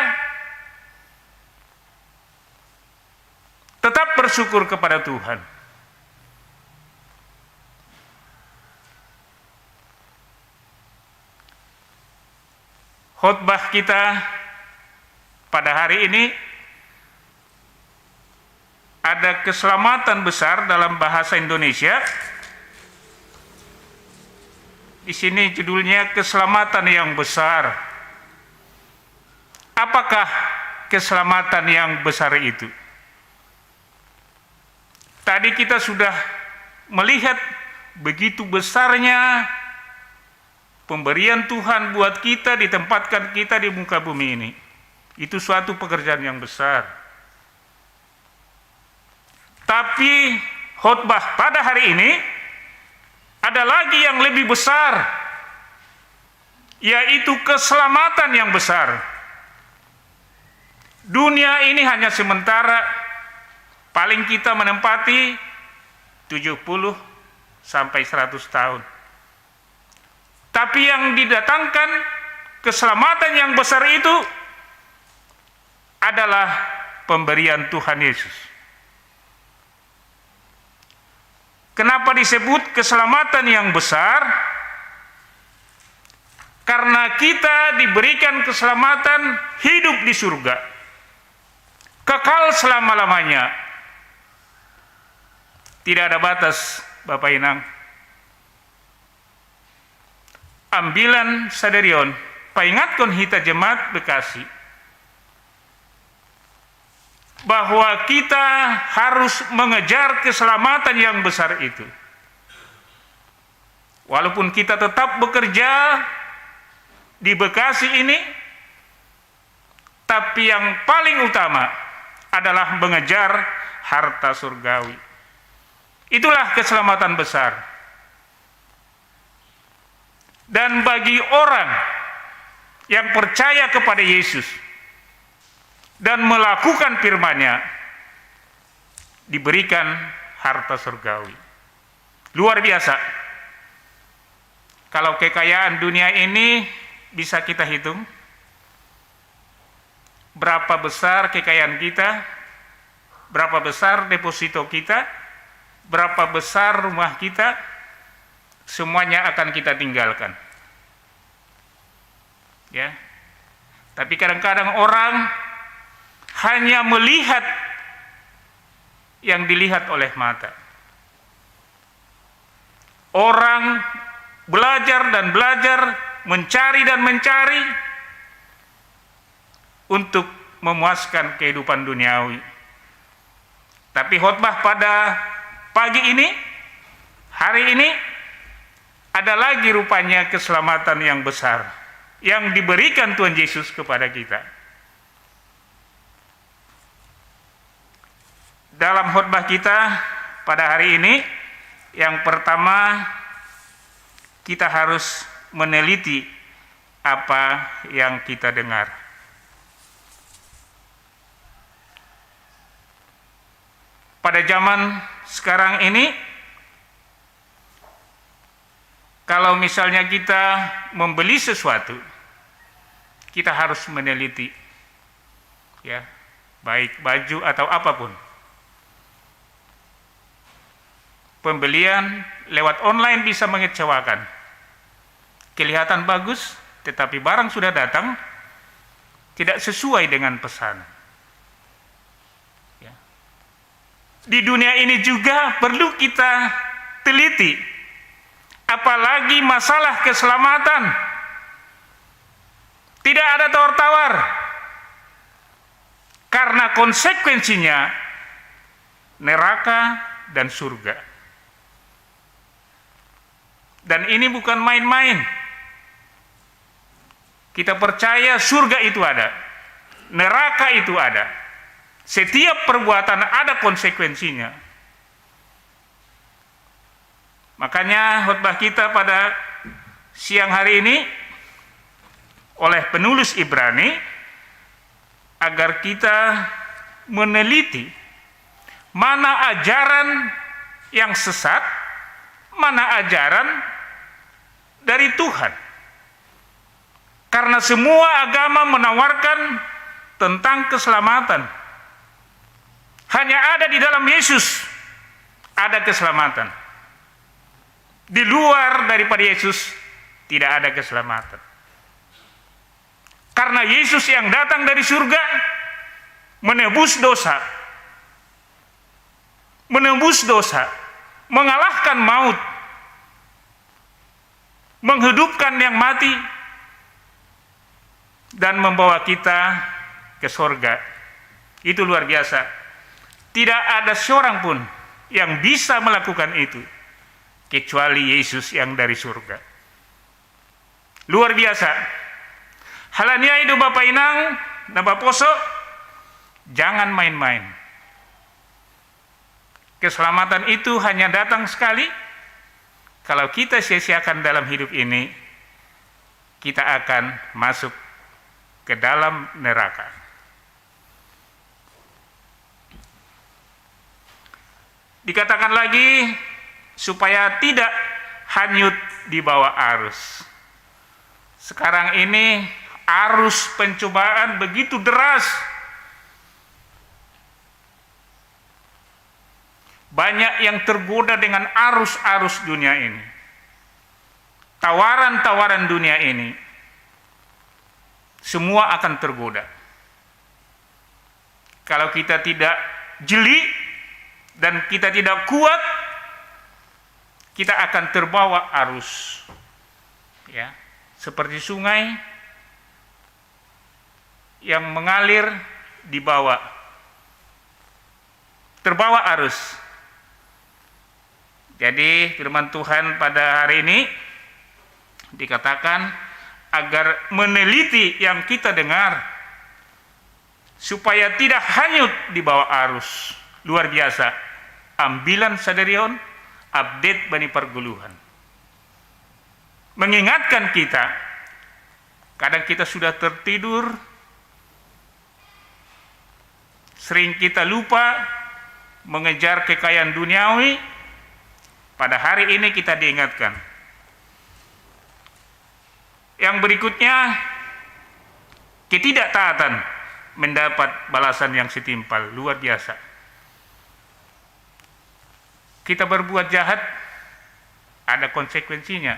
tetap bersyukur kepada Tuhan. Khotbah kita pada hari ini ada keselamatan besar dalam bahasa Indonesia. Di sini judulnya keselamatan yang besar. Apakah keselamatan yang besar itu? Tadi kita sudah melihat begitu besarnya pemberian Tuhan buat kita, ditempatkan kita di muka bumi ini. Itu suatu pekerjaan yang besar. Tapi khotbah pada hari ini ada lagi yang lebih besar, yaitu keselamatan yang besar. Dunia ini hanya sementara, paling kita menempati tujuh puluh sampai seratus tahun. Tapi yang didatangkan keselamatan yang besar itu adalah pemberian Tuhan Yesus. Kenapa disebut keselamatan yang besar? Karena kita diberikan keselamatan hidup di surga, kekal selama-lamanya. Tidak ada batas, Bapak Inang. Ambilan sadarion, paingatkon hita jemaat Bekasi bahwa kita harus mengejar keselamatan yang besar itu. Walaupun kita tetap bekerja di Bekasi ini, tapi yang paling utama adalah mengejar harta surgawi. Itulah keselamatan besar. Dan bagi orang yang percaya kepada Yesus dan melakukan firman-Nya, diberikan harta surgawi. Luar biasa. Kalau kekayaan dunia ini bisa kita hitung, berapa besar kekayaan kita, berapa besar deposito kita, berapa besar rumah kita, semuanya akan kita tinggalkan. Ya. Tapi kadang-kadang orang hanya melihat yang dilihat oleh mata. Orang belajar dan belajar, mencari dan mencari untuk memuaskan kehidupan duniawi. Tapi khotbah pada pagi ini, hari ini, ada lagi rupanya keselamatan yang besar yang diberikan Tuhan Yesus kepada kita. Dalam khotbah kita pada hari ini, yang pertama, kita harus meneliti apa yang kita dengar. Pada zaman sekarang ini, kalau misalnya kita membeli sesuatu, kita harus meneliti, ya, baik baju atau apapun. Pembelian lewat online bisa mengecewakan. Kelihatan bagus, tetapi barang sudah datang, tidak sesuai dengan pesan. Ya. Di dunia ini juga perlu kita teliti, apalagi masalah keselamatan. Tidak ada tawar-tawar, karena konsekuensinya neraka dan surga. Dan ini bukan main-main. Kita percaya surga itu ada, neraka itu ada. Setiap perbuatan ada konsekuensinya. Makanya khotbah kita pada siang hari ini oleh penulis Ibrani agar kita meneliti mana ajaran yang sesat, mana ajaran dari Tuhan. Karena semua agama menawarkan tentang keselamatan. Hanya ada di dalam Yesus ada keselamatan. Di luar daripada Yesus tidak ada keselamatan. Karena Yesus yang datang dari surga menebus dosa, menebus dosa, mengalahkan maut, menghidupkan yang mati, dan membawa kita ke sorga. Itu luar biasa. Tidak ada seorang pun yang bisa melakukan itu kecuali Yesus yang dari surga. Luar biasa. Halani ai do Bapa Inang, nambah poso, jangan main-main. Keselamatan itu hanya datang sekali. Kalau kita sia-siakan dalam hidup ini, kita akan masuk ke dalam neraka. Dikatakan lagi, supaya tidak hanyut di bawah arus. Sekarang ini arus pencobaan begitu deras. Banyak yang tergoda dengan arus-arus dunia ini. Tawaran-tawaran dunia ini, semua akan tergoda. Kalau kita tidak jeli dan kita tidak kuat, kita akan terbawa arus. Ya, seperti sungai yang mengalir di bawah, terbawa arus. Jadi, firman Tuhan pada hari ini dikatakan agar meneliti yang kita dengar, supaya tidak hanyut di bawah arus. Luar biasa. Ambilan sadarion, update bani parguluhan. Mengingatkan kita, kadang kita sudah tertidur, sering kita lupa mengejar kekayaan duniawi. Pada hari ini kita diingatkan. Yang berikutnya, ketidaktaatan mendapat balasan yang setimpal, luar biasa. Kita berbuat jahat, ada konsekuensinya.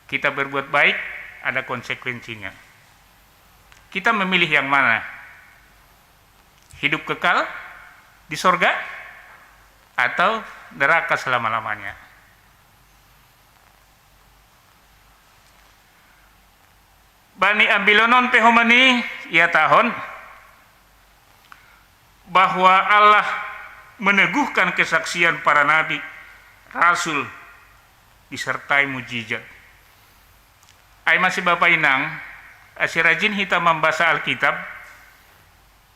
Kita berbuat baik, ada konsekuensinya. Kita memilih yang mana? Hidup kekal di sorga atau neraka selama-lamanya? Bani ambilonon pe homani, ihatahon bahwa Allah meneguhkan kesaksian para nabi, rasul, disertai mujizat. Ai ma si bapa inang, asi rajin hita mambasa Alkitab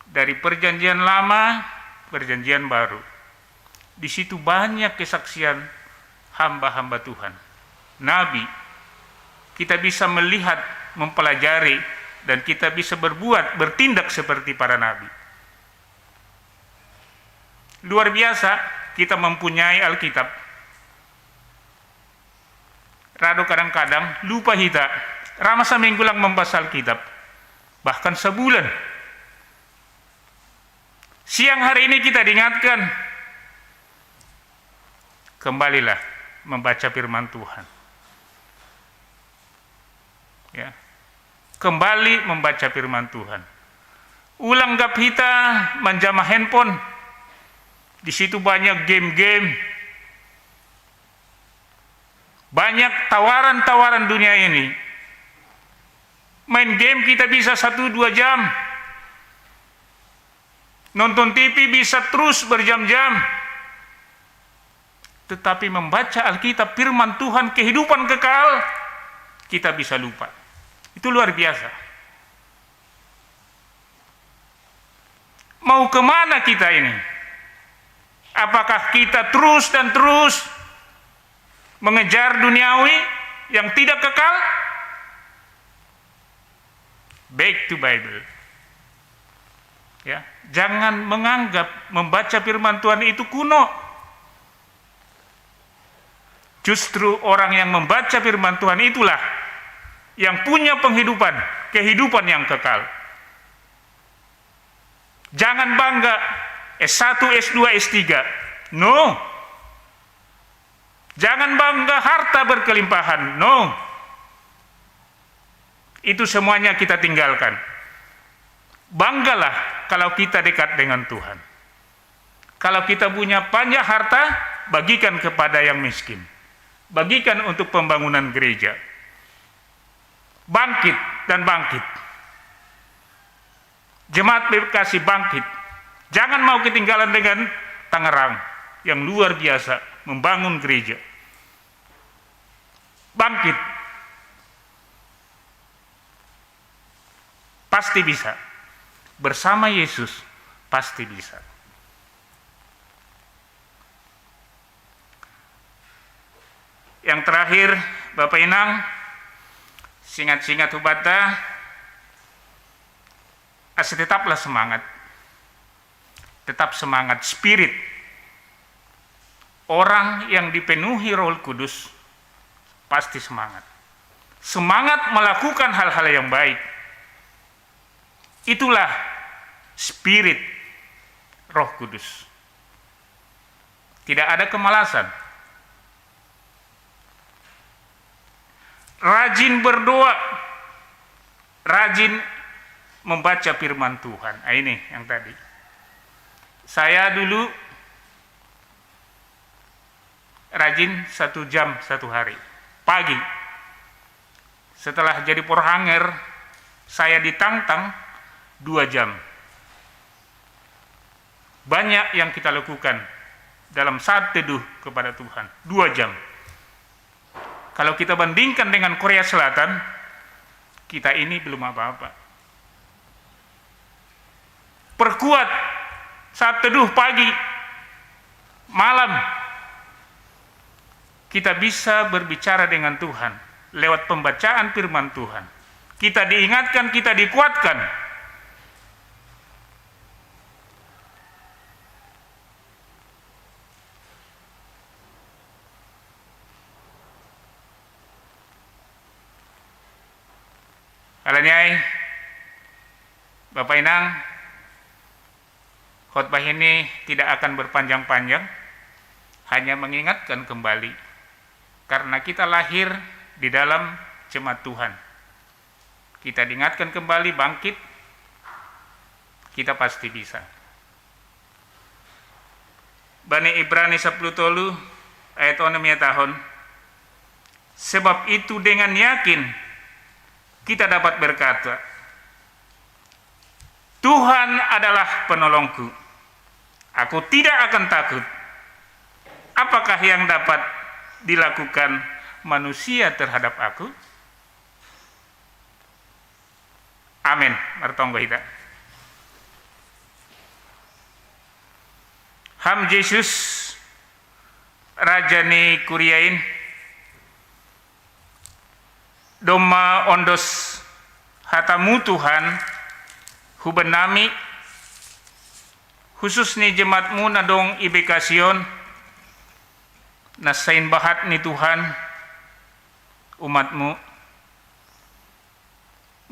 dari Perjanjian Lama, Perjanjian Baru. Di situ banyak kesaksian hamba-hamba Tuhan, nabi. Kita bisa melihat, mempelajari, dan kita bisa berbuat, bertindak seperti para nabi. Luar biasa, kita mempunyai Alkitab. Rado kadang-kadang lupa hita. Ra ma saminggu lang mambasa Alkitab, bahkan sabulan. Siang hari ini kita diingatkan, kembalilah membaca firman Tuhan. Ya. Kembali membaca firman Tuhan. Ulang gap hita manjama handphone. Di situ banyak game-game. Banyak tawaran-tawaran dunia ini. Main game kita bisa satu dua jam. Nonton T V bisa terus berjam-jam. Tetapi membaca Alkitab, firman Tuhan, kehidupan kekal, kita bisa lupa. Itu luar biasa. Mau kemana kita ini? Apakah kita terus dan terus mengejar duniawi yang tidak kekal? Back to Bible. Ya, jangan menganggap membaca firman Tuhan itu kuno. Justru orang yang membaca firman Tuhan itulah yang punya penghidupan, kehidupan yang kekal. Jangan bangga S satu, S dua, S tiga. No. Jangan bangga harta berkelimpahan. No. Itu semuanya kita tinggalkan. Banggalah kalau kita dekat dengan Tuhan. Kalau kita punya banyak harta, bagikan kepada yang miskin. Bagikan untuk pembangunan gereja. Bangkit dan bangkit. Jemaat Bekasi bangkit. Jangan mau ketinggalan dengan Tangerang yang luar biasa membangun gereja. Bangkit. Pasti bisa. Bersama Yesus pasti bisa. Yang terakhir, Bapak Inang, singat-singat hubata, asa tetaplah semangat. Tetap semangat, spirit. Orang yang dipenuhi Roh Kudus pasti semangat. Semangat melakukan hal-hal yang baik. Itulah spirit Roh Kudus. Tidak ada kemalasan. Rajin berdoa, rajin membaca firman Tuhan. Ah, ini yang tadi. Saya dulu rajin satu jam satu hari. Pagi, setelah jadi porhanger, saya ditantang dua jam. Banyak yang kita lakukan dalam saat teduh kepada Tuhan. Dua jam. Kalau kita bandingkan dengan Korea Selatan, kita ini belum apa-apa. Perkuat saat teduh pagi, malam. Kita bisa berbicara dengan Tuhan lewat pembacaan firman Tuhan. Kita diingatkan, kita dikuatkan. Alaniai, Bapak Inang, khotbah ini tidak akan berpanjang-panjang, hanya mengingatkan kembali. Karena kita lahir di dalam jemaat Tuhan. Kita diingatkan kembali, bangkit, kita pasti bisa. Bani Ibrani sepuluh tolu ayat enam ya tahun. Sebab itu dengan yakin kita dapat berkata, "Tuhan adalah penolongku. Aku tidak akan takut. Apakah yang dapat dilakukan manusia terhadap aku?" Amin. Martonggo hita. Ham Jesus, Raja ni kuriain, domma ondos hatamu Tuhan, hubenami, khusus ni jemaatmu na dong i Bekasi on, na sain bahat ni Tuhan, umatmu.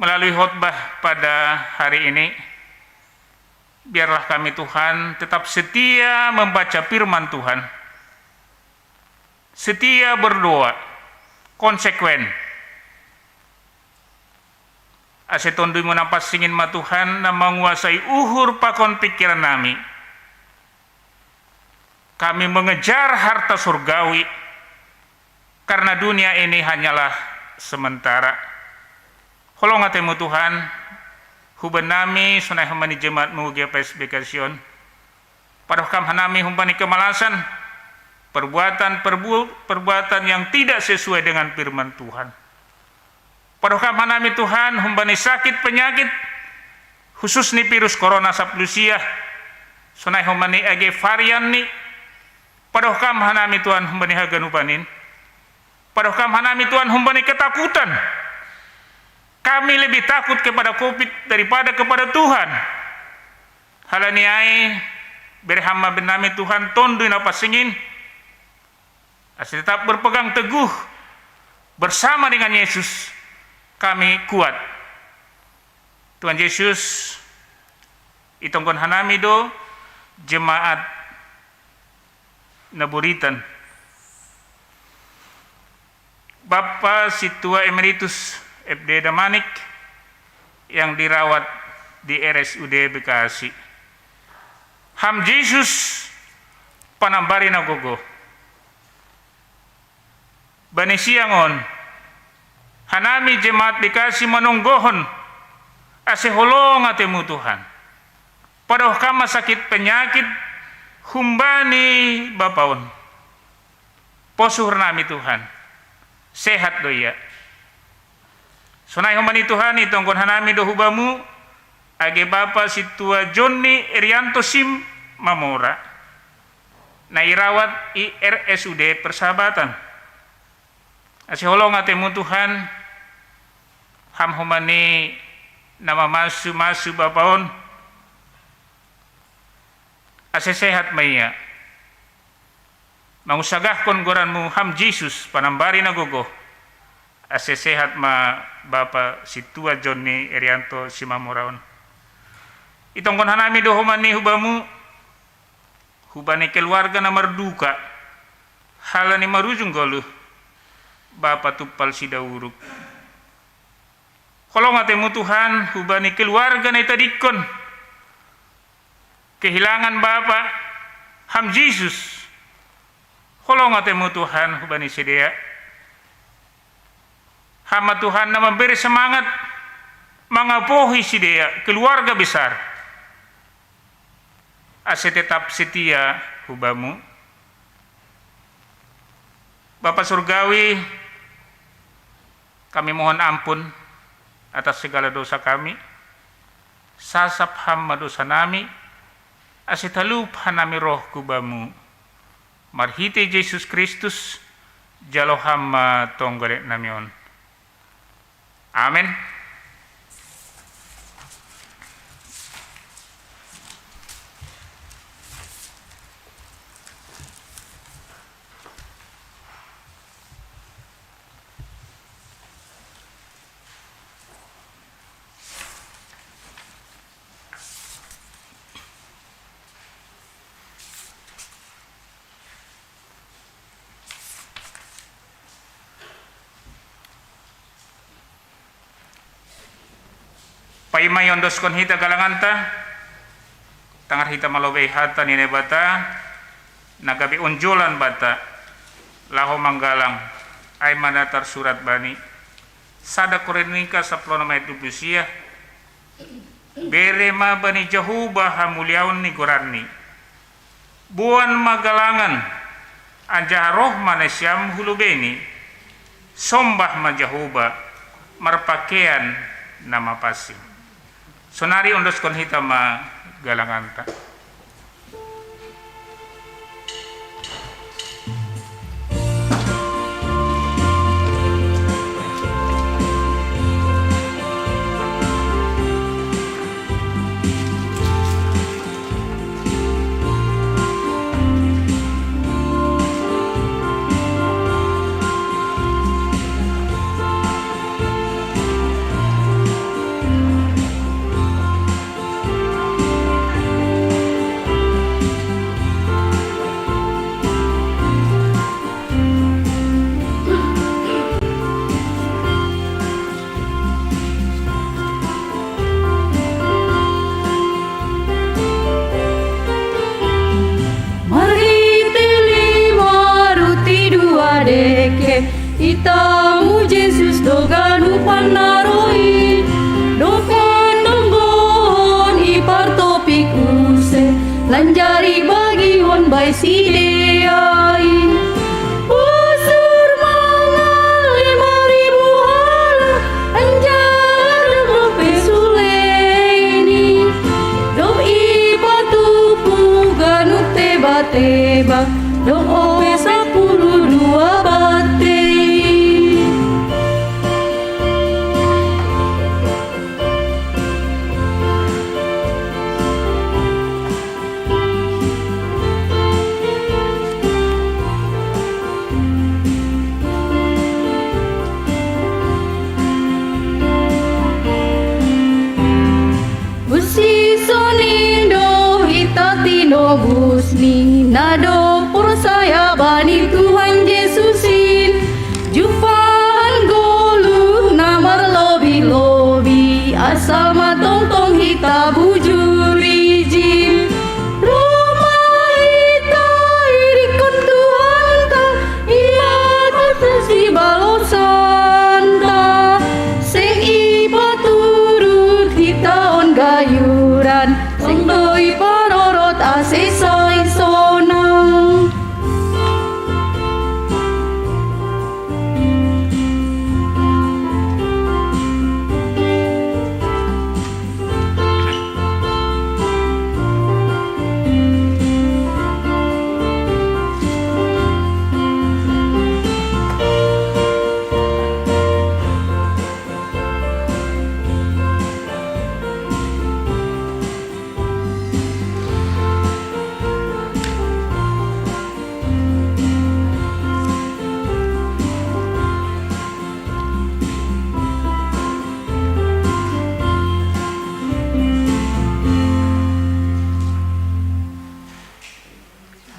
Melalui khotbah pada hari ini, biarlah kami, Tuhan, tetap setia membaca firman Tuhan, setia berdoa, konsekuen. Ase tonduymu napansingin ma, Tuhan, na manguasai uhur pakon pikiran nami. Kami mengejar harta surgawi, karena dunia ini hanyalah sementara. Holong atemu, Tuhan, hubenami sonai humbani jemaatmu G P S Bekasi on. Padoh kam hanami humbani kemalasan, perbuatan perbu-, perbuatan yang tidak sesuai dengan firman Tuhan. Padoh kam hanami, Tuhan, humbani sakit penyakit, khusus ni virus corona sapuluh sia, sonai humbani age varian ni. Padoh kam hanami, Tuhan, humbani haganupan in. Padoh kam hanami, Tuhan, humbani ketakutan. Kami lebih takut kepada covid daripada kepada Tuhan. Halani ai, bere ham ma bennami, Tuhan, Tonduy Napansingin, ase tetap berpegang teguh bersama dengan Yesus, kami kuat. Tuhan Yesus, itonggon hanami do jemaat na buritan. Bapa Sintua Emeritus F D Damanik yang dirawat di R S U D Bekasi. Ham Jesus panambari na gogo. Bani siang on, hanami jemaat Bekasi manonggohon, ase holong atemu, Tuhan. Padoh kam ma sakit penyakit humbani bapa on. Pos uhurnami, Tuhan, sehat do ia. Sonai humbani, Tuhan, itonggon hanami do hubamu, age Bapa Sintua Jonni Erianto Simamora, na irawat i R S U D Persahabatan. Ase holong atemu Tuhan, ham homa ni na mamasu-masu Bapa on, ase sehat ma ia. Mangunsagahkon goranmu ham Jesus, panambari na gogo, ase sehat ma Bapa Sintua Jonni Erianto Simamora on. Itongkon hanami do homa ni hu Bamu, hubani keluarga na marduka, halani marujung goluh, Bapa Tumpal Sidauruk. Holong atemu Tuhan, hubani keluarga na itadingkon, kehilangan Bapa, ham Jesus. Holong atemu Tuhan, hubani sidea. Ham ma Tuhan na mambere semangat, mangapohi sidea, keluarga besar, ase tetap setia hu Bamu. Bapa Surgawi, kami mohon ampun atas segala dosa kami. Sasap ham ma dosa nami, ase talup hanami roh hu Bamu. Marhite Jesus Kristus, jalo ham ma tonggolen nami on. Amen. Paima iondoskon hita galanganta, tangar hita malobei hata ni Naibata, na gabe onjolan banta, laho manggalang, ai ma na tarsurat bani sada Korintus sampulu onom ayat dua pulu sia, bere ma bani Jahowa hamuliaon ni goranni. Boan ma galangan, anjaha roh ma nasiam hu lobeini, sombah ma Jahowa, marpakean na mapansing. Sonari ondoskon hita ma galanganta. Marhite lima ruti dua dengke, itamu Jesus do ganup na roh i, dohot tonggohon i partopik use, lanjar ibagihon bai sidea i. Busur mangan lima ribu halak, anjaha dob pe suleini, dob i patupu ganup teba-teba, dohot pe sampulu dua bate i. Usison i do hita tinobus ni na dob porsaya bani Tuhan Jesus in. Jumpahon goluh na marlobih-lobih, asa ma tongtong hita bujur ijin. Roh ma hita irikkon Tuhanta, ia ma saksi balosanta. Seng ipaturut hita on gayuran, seng do iparorot ase sai sonang.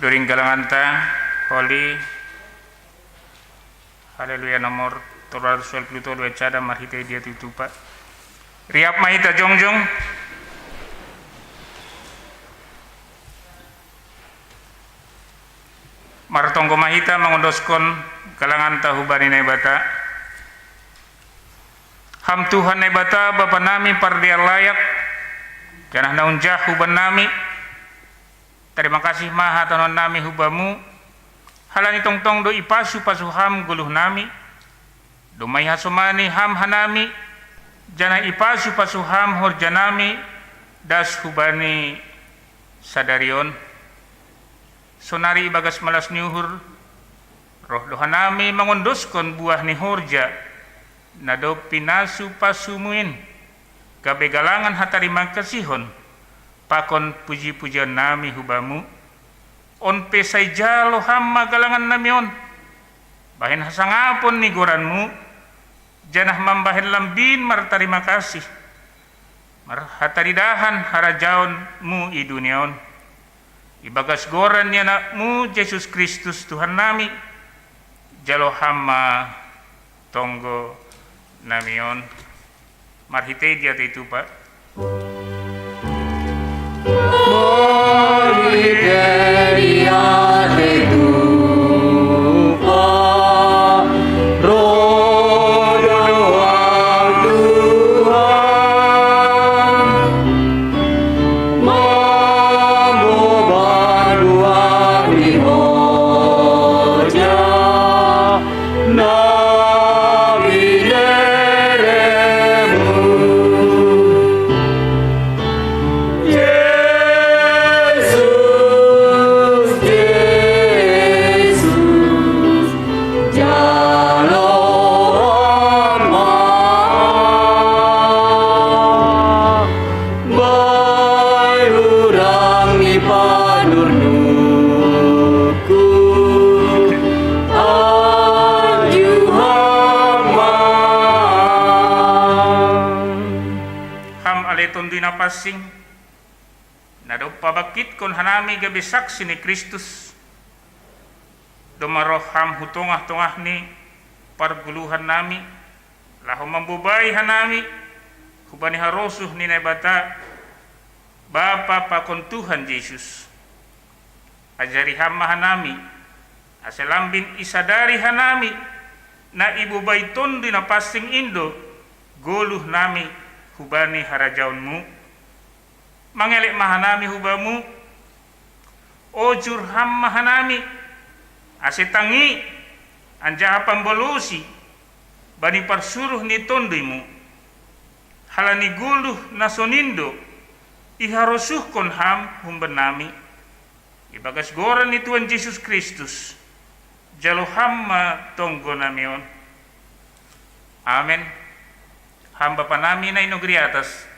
During galanganta, Holi Haleluya nomor tolu ratus walu puluh tolu, ecada marhitei dia tutupa. Riap ma hita jongjong. Martonggo ma hita mangondoskon galanganta hubani Naibata. Ham Tuhan Naibata, Bapa nami pardear layak, janah na unjah huban nami, tarima kasih ma hatahonon nami hu Bamu, halani tongtong do ipasu-pasu Ham goluh nami, domma ihasomani Ham hanami, janah ipasu-pasu Ham horja nami das hubani sadari on. Sonari ibagas malas ni uhur, roh do hanami mangondoskon buah ni horja na dob pinasu-pasumu in, gabe galangan hatarima kasihon pakon puji-pujion nami hu Bamu. On pe sai jalo Ham ma galangan nami on, bahen hasangapon ni goranMu, janah mambahen lambin martarima kasih, marhataridahan harajaonMu i dunia on. Ibagas goran ni AnakMu Jesus Kristus Tuhan nami, jalo Ham ma tonggo nami on. Marhitei dia tutupa. Ham ale Tonduy Napansing, na dob pabangkitkon hanami gabe saksi ni Kristus, domma roh Ham hu tongah-tongah ni pargoluhan nami, laho mambobai hanami hubani harosuh ni Naibata, Bapa pakon Tuhan Jesus. Ajari Ham ma hanami, ase lambin isadari hanami, na ibobai Tonduy Napansing in do goluh nami hubani harajaonMu. Mangelek ma hanami hu Bamu, ojur Ham ma hanami, ase tangi anjaha pambalosi bani parsuruh ni TonduyMu. Halani goluh na sonin do iharosuhkon Ham humban nami. Ibagas goran ni Tuhan Jesus Kristus, jalo Ham ma tonggo nami on. Amen. Ham Bapa nami na i nagori atas,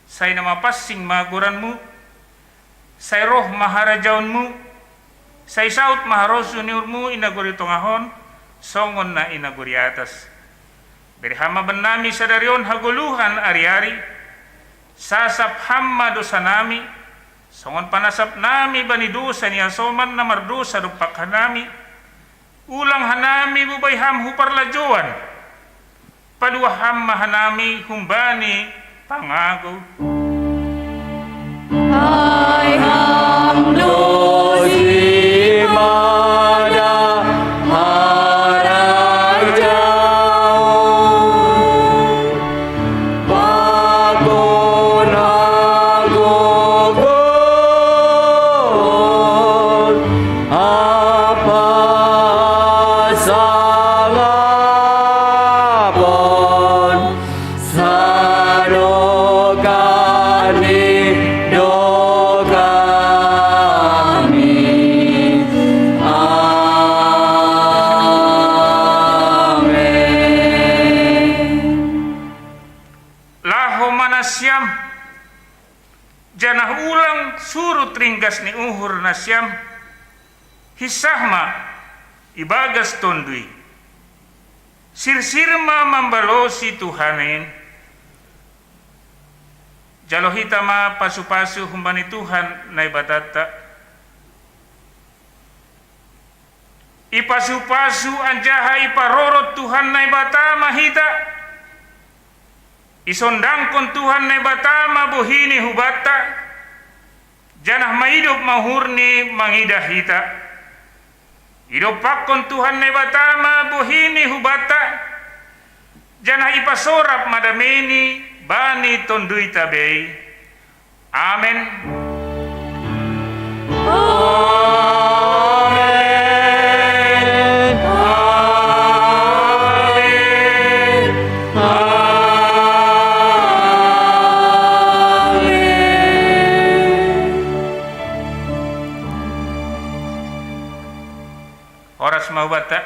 sai na mapansing ma goranMu, sai roh ma harajaonMu, sai saut ma harosuh ni uhurMu i nagori tongah on, songon na i nagori atas. Bere Ham ma bannami sadari on hagoluhan ari-ari, sasap Ham ma dosanami, songon panasapnami bani dosa ni hasoman na mardosa dompak hanami, ulang hanami bobai Ham hu parlajouan, paluah Ham ma hanami humbani pangagou. Ai Ham do simada harajaon, pakon hagogoon ampa sangapon, sadokah ni dokahmi. Amen. Laho ma nasiam, janah ulang surut ringgas ni uhur nasiam, hinsah ma ibagas Tonduy. Sirsir ma mambalosi Tuhan in. Jalo hita ma pasu-pasu humbani Tuhan Naibatanta. Ipasu-pasu anjaha iparorot Tuhan Naibata ma hita. Isondangkon Tuhan Naibata ma bohini hubanta, janah maidop ma uhurni mangidah hita. Idompakkon Tuhan Naibata ma bohini hubanta, janah ipasorap ma dameini bani tonduyta bei. Amen. Amen. Amen. Amen. Horas ma hubanta.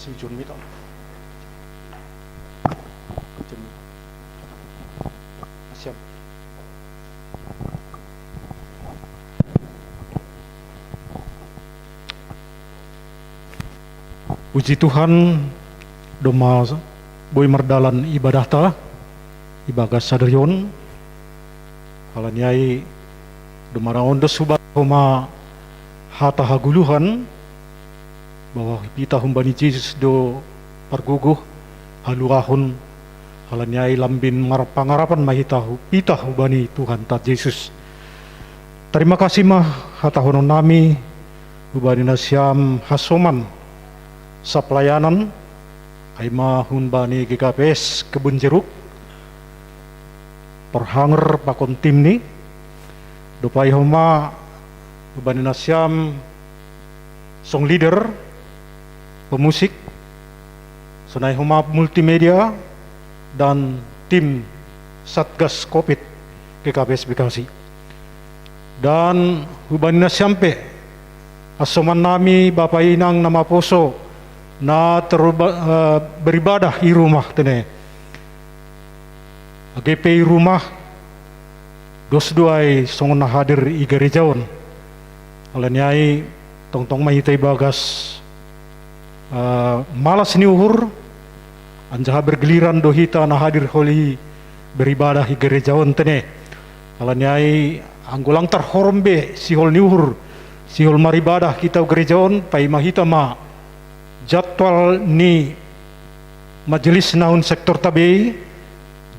Sing Jun mi to. Jun mi. Siap. Puji Tuhan, domma boi mardalan ibadahta ibagas sadari on. Halani ai domma ra ondos hubahas homa hata hagoluhan, bahwa hita humbani Jesus do pargogoh, haluahon, halani ai lambin mar-, pangarapan ma hita hu-, hita hubani Tuhanta Jesus. Tarima kasih ma hatahononnami hubani nasiam hasoman sapelayanan, ai ma humbani G K P S Kebun Jeruk, parhanger pakon timni, dob ai homa hubani nasiam song leader, pemusik, sonai homa multimedia, dan tim Satgas Covid G K P S Bekasi. Dan hubani nasiam pe, hasomannami bapa inang na maposo, na terba-, eh, beribadah i rumah tene. Age pe i rumah, dos do ai songon na hadir i gereja on. Halani ai tongtong ma hita ibagas, eh, malas ni uhur, anjaha bergiliran do hita na hadir holi beribadah i gereja on tene. Halani ai anggo lang tarhorom be sihol ni uhur, sihol maribadah hita gereja on, paima hita ma jadwal ni majelis naung sektorta bei,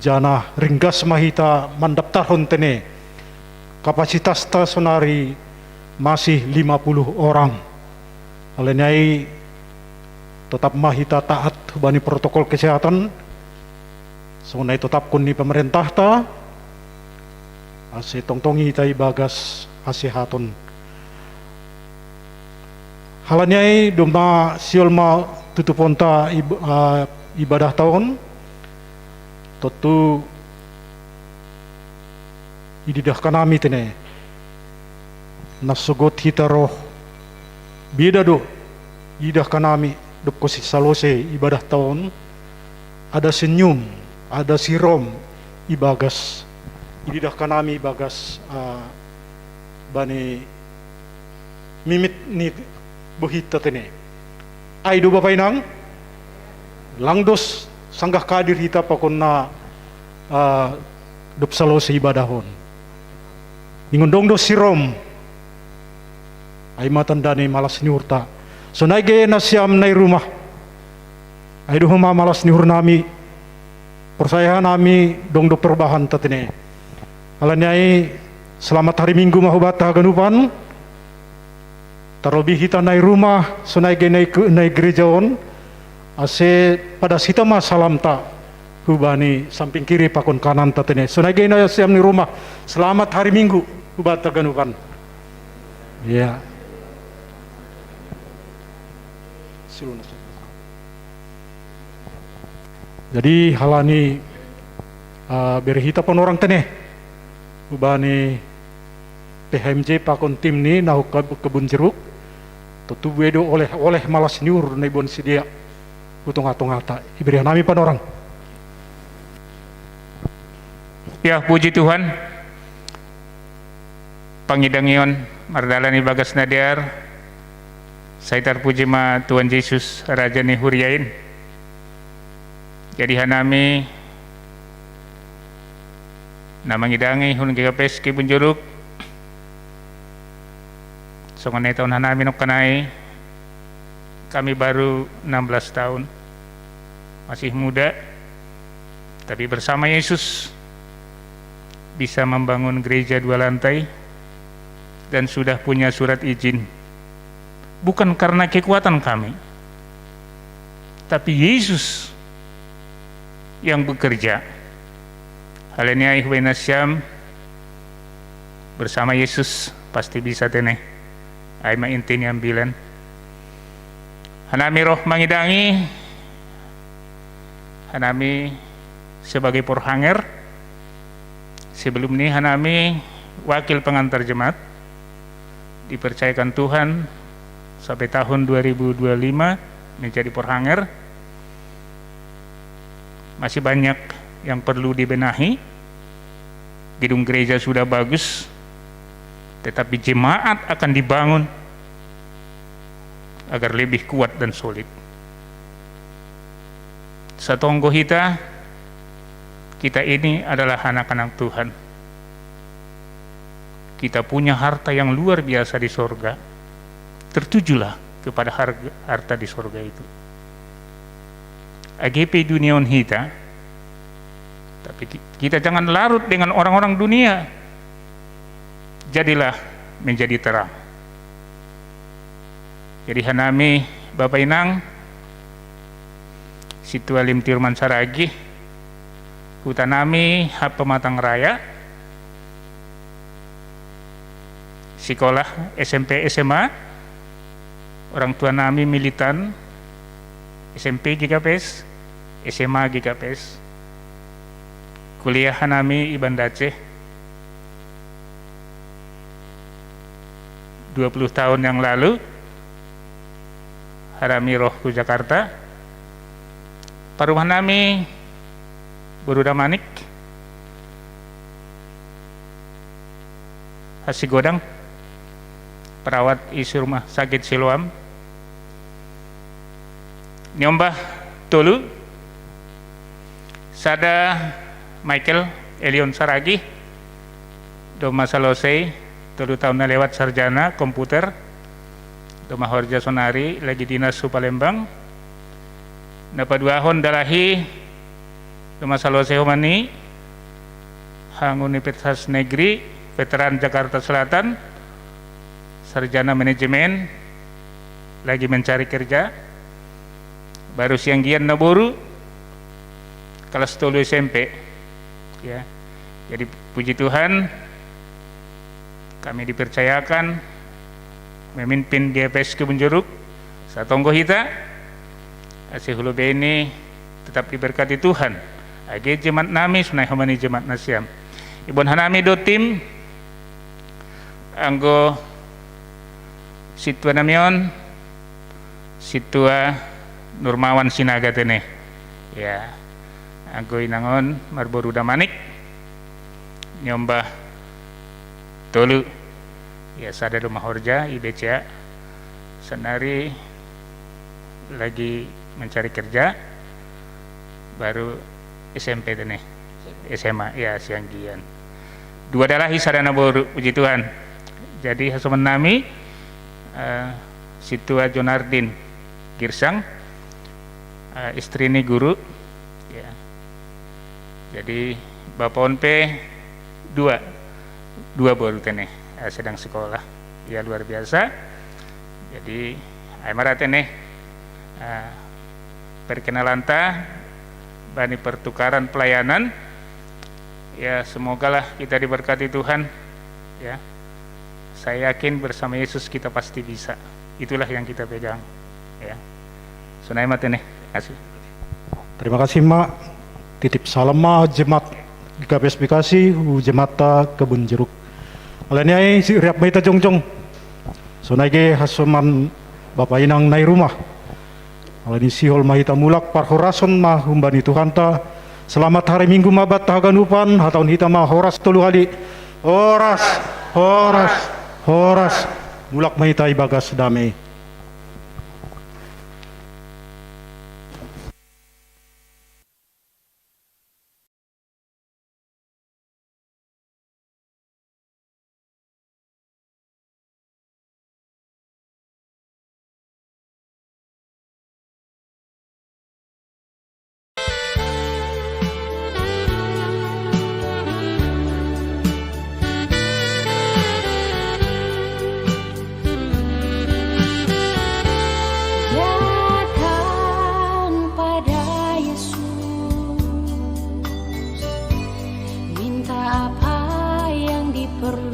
janah ringgas ma hita mandaptarhon tene. Kapasitasta sonari masih lima puluh orang. Halani ai totap ma hita taat hubani protokol kesehatan, songon na itotapkon ni pamarentahta, ase tongtong hita ibagas hasehaton. Halani ai domma sihol ma tutuponta ib-, ah, ibadahta on, tontu ididahkan hami tene, na sogot hita roh, beda do ididahkan hami dob husip salose ibadahta on, ada senyum, ada sirom ibagas, ididahkan hami ibagas, ah, bani mimit ni bohinta tene. Ai do bapa inang, lang dos sanggah hadir hita pakon na, ah, dob salose ibadah on. Ingon dong do sirom, ai ma tanda ni malas ni uhurta. Sonai ge nasiam na i rumah, ai do homa malas ni uhurnami. Porsaya hanami dong do perubahan tatene. Halani ai selamat hari Minggu ma hubanta haganupan. Tarlobih hita na i rumah, sonai ge na i ke-, na i gereja on, ase padas hita ma salamta hubani samping kiri pakon kanan tatene. Sonai ge nasiam na i rumah, selamat hari Minggu hubanta haganupan. Iya. Jadi halani, ah, bere hita panorang tene hubani P H M J pakon tim ni na hu Keb-, Kebun Jeruk, tontu bue do oleh-oleh malas ni uhur na iboan sidea hu tonga-tongata. Ibere hanami panorang. Ya, puji Tuhan. Pangidangion Mardalan ibagas na dear, sai tarpuji ma Tuhan Jesus, Raja ni huria in. Jadi hanami na mangidangi hun G K P S Kebun Jeruk, songon na itaon hanami nongkanai, kami baru enam belas tahun, masih muda, tapi bersama Yesus bisa membangun gereja dua lantai dan sudah punya surat izin. Bukan karena kekuatan kami, tapi Yesus yang bekerja. Haleluya, hubaen nasiam, bersama Yesus pasti bisa tene. Ai ma inti ni ambilan. Hanami roh mangidangi, hanami sebagai porhanger, sebelum ni hanami wakil pengantar jemaat, dipercayakan Tuhan sampai tahun dua ribu dua puluh lima menjadi porhanger. Masih banyak yang perlu dibenahi. Gedung gereja sudah bagus, tetapi jemaat akan dibangun agar lebih kuat dan solid. Satonggo hita, kita ini adalah anak-anak Tuhan. Kita punya harta yang luar biasa di sorga. Tertujulah kepada harga, harta di sorga itu. Age pe dunia on hita, tapi ki-, kita jangan larut dengan orang-orang dunia. Jadilah menjadi terang. Jadi hanami Bapa Inang, Sintua Lim Tirman Saragih, huta nami Hap Pematang Raya, sikola S M P S M A, orang tua nami militan, S M P G K P S, S M A G K P S. Kuliah hanami i Banda Aceh. Dua puluh tahun yang lalu, hanami roh ku Jakarta. Parumahan nami boru Damanik, Hasigodang, perawat i Rumah Sakit Siloam. Niombah tolu, sada Michael Elion Saragih, doma salosei tolu taon na lewat sarjana komputer, doma horja sonari lagi dinas hu Palembang. Na paduahon dalahi, doma salosei homa ni hang Universitas Negeri Veteran Jakarta Selatan, sarjana manajemen, lagi mencari kerja. Baru sianggian naboru, kelas tolu S M P. Ya. Jadi puji Tuhan, kami dipercayakan memimpin G P S Kebun Jeruk. Satonggo hita, ase hu lobei ni tetap diberkati Tuhan. Age jemaat nami, sonai homa ni jemaat nasiam. Iboan hanami do tim anggo sintua nami on, Sintua Nurmawan Sinaga tene. Ya, anggo inang on marboru Damanik, niombah tolu. Ya, sada doma horja i B C A. Sonari lagi mencari kerja, baru S M P tene. S M A, ya, sianggian. Dua dalahi, sada naboru, puji Tuhan. Jadi hasoman nami, eh, Sintua Jonardin Girsang, eh, istri ni guru. Ya. Jadi bapa on pe dua, dua boru tene, eh, sedang sekolah. Ya, luar biasa. Jadi ai ma ra tene, eh, perkenalanta bani pertukaran pelayanan. Ya, semogalah kita diberkati Tuhan. Ya, saya yakin bersama Yesus kita pasti bisa. Itulah yang kita pegang. Ya, sonai ma tene. Kasih. Terima kasih ma. Titip salam ma jemaat G K P S Bekasi hu jemaatta Kebun Jeruk. Alani ai siriap ma hita jongjong. Sonai ge hasoman bapa inang na i rumah. Alani sihol ma hita mulak, parhorason ma humbani Tuhanta. Selamat hari Minggu ma banta haganupan, hatahon hita ma horas tolu hali. Horas, horas, Horas, mulak ma hita ibagas dame. Datang pada Yesus, minta apa yang diperlukan.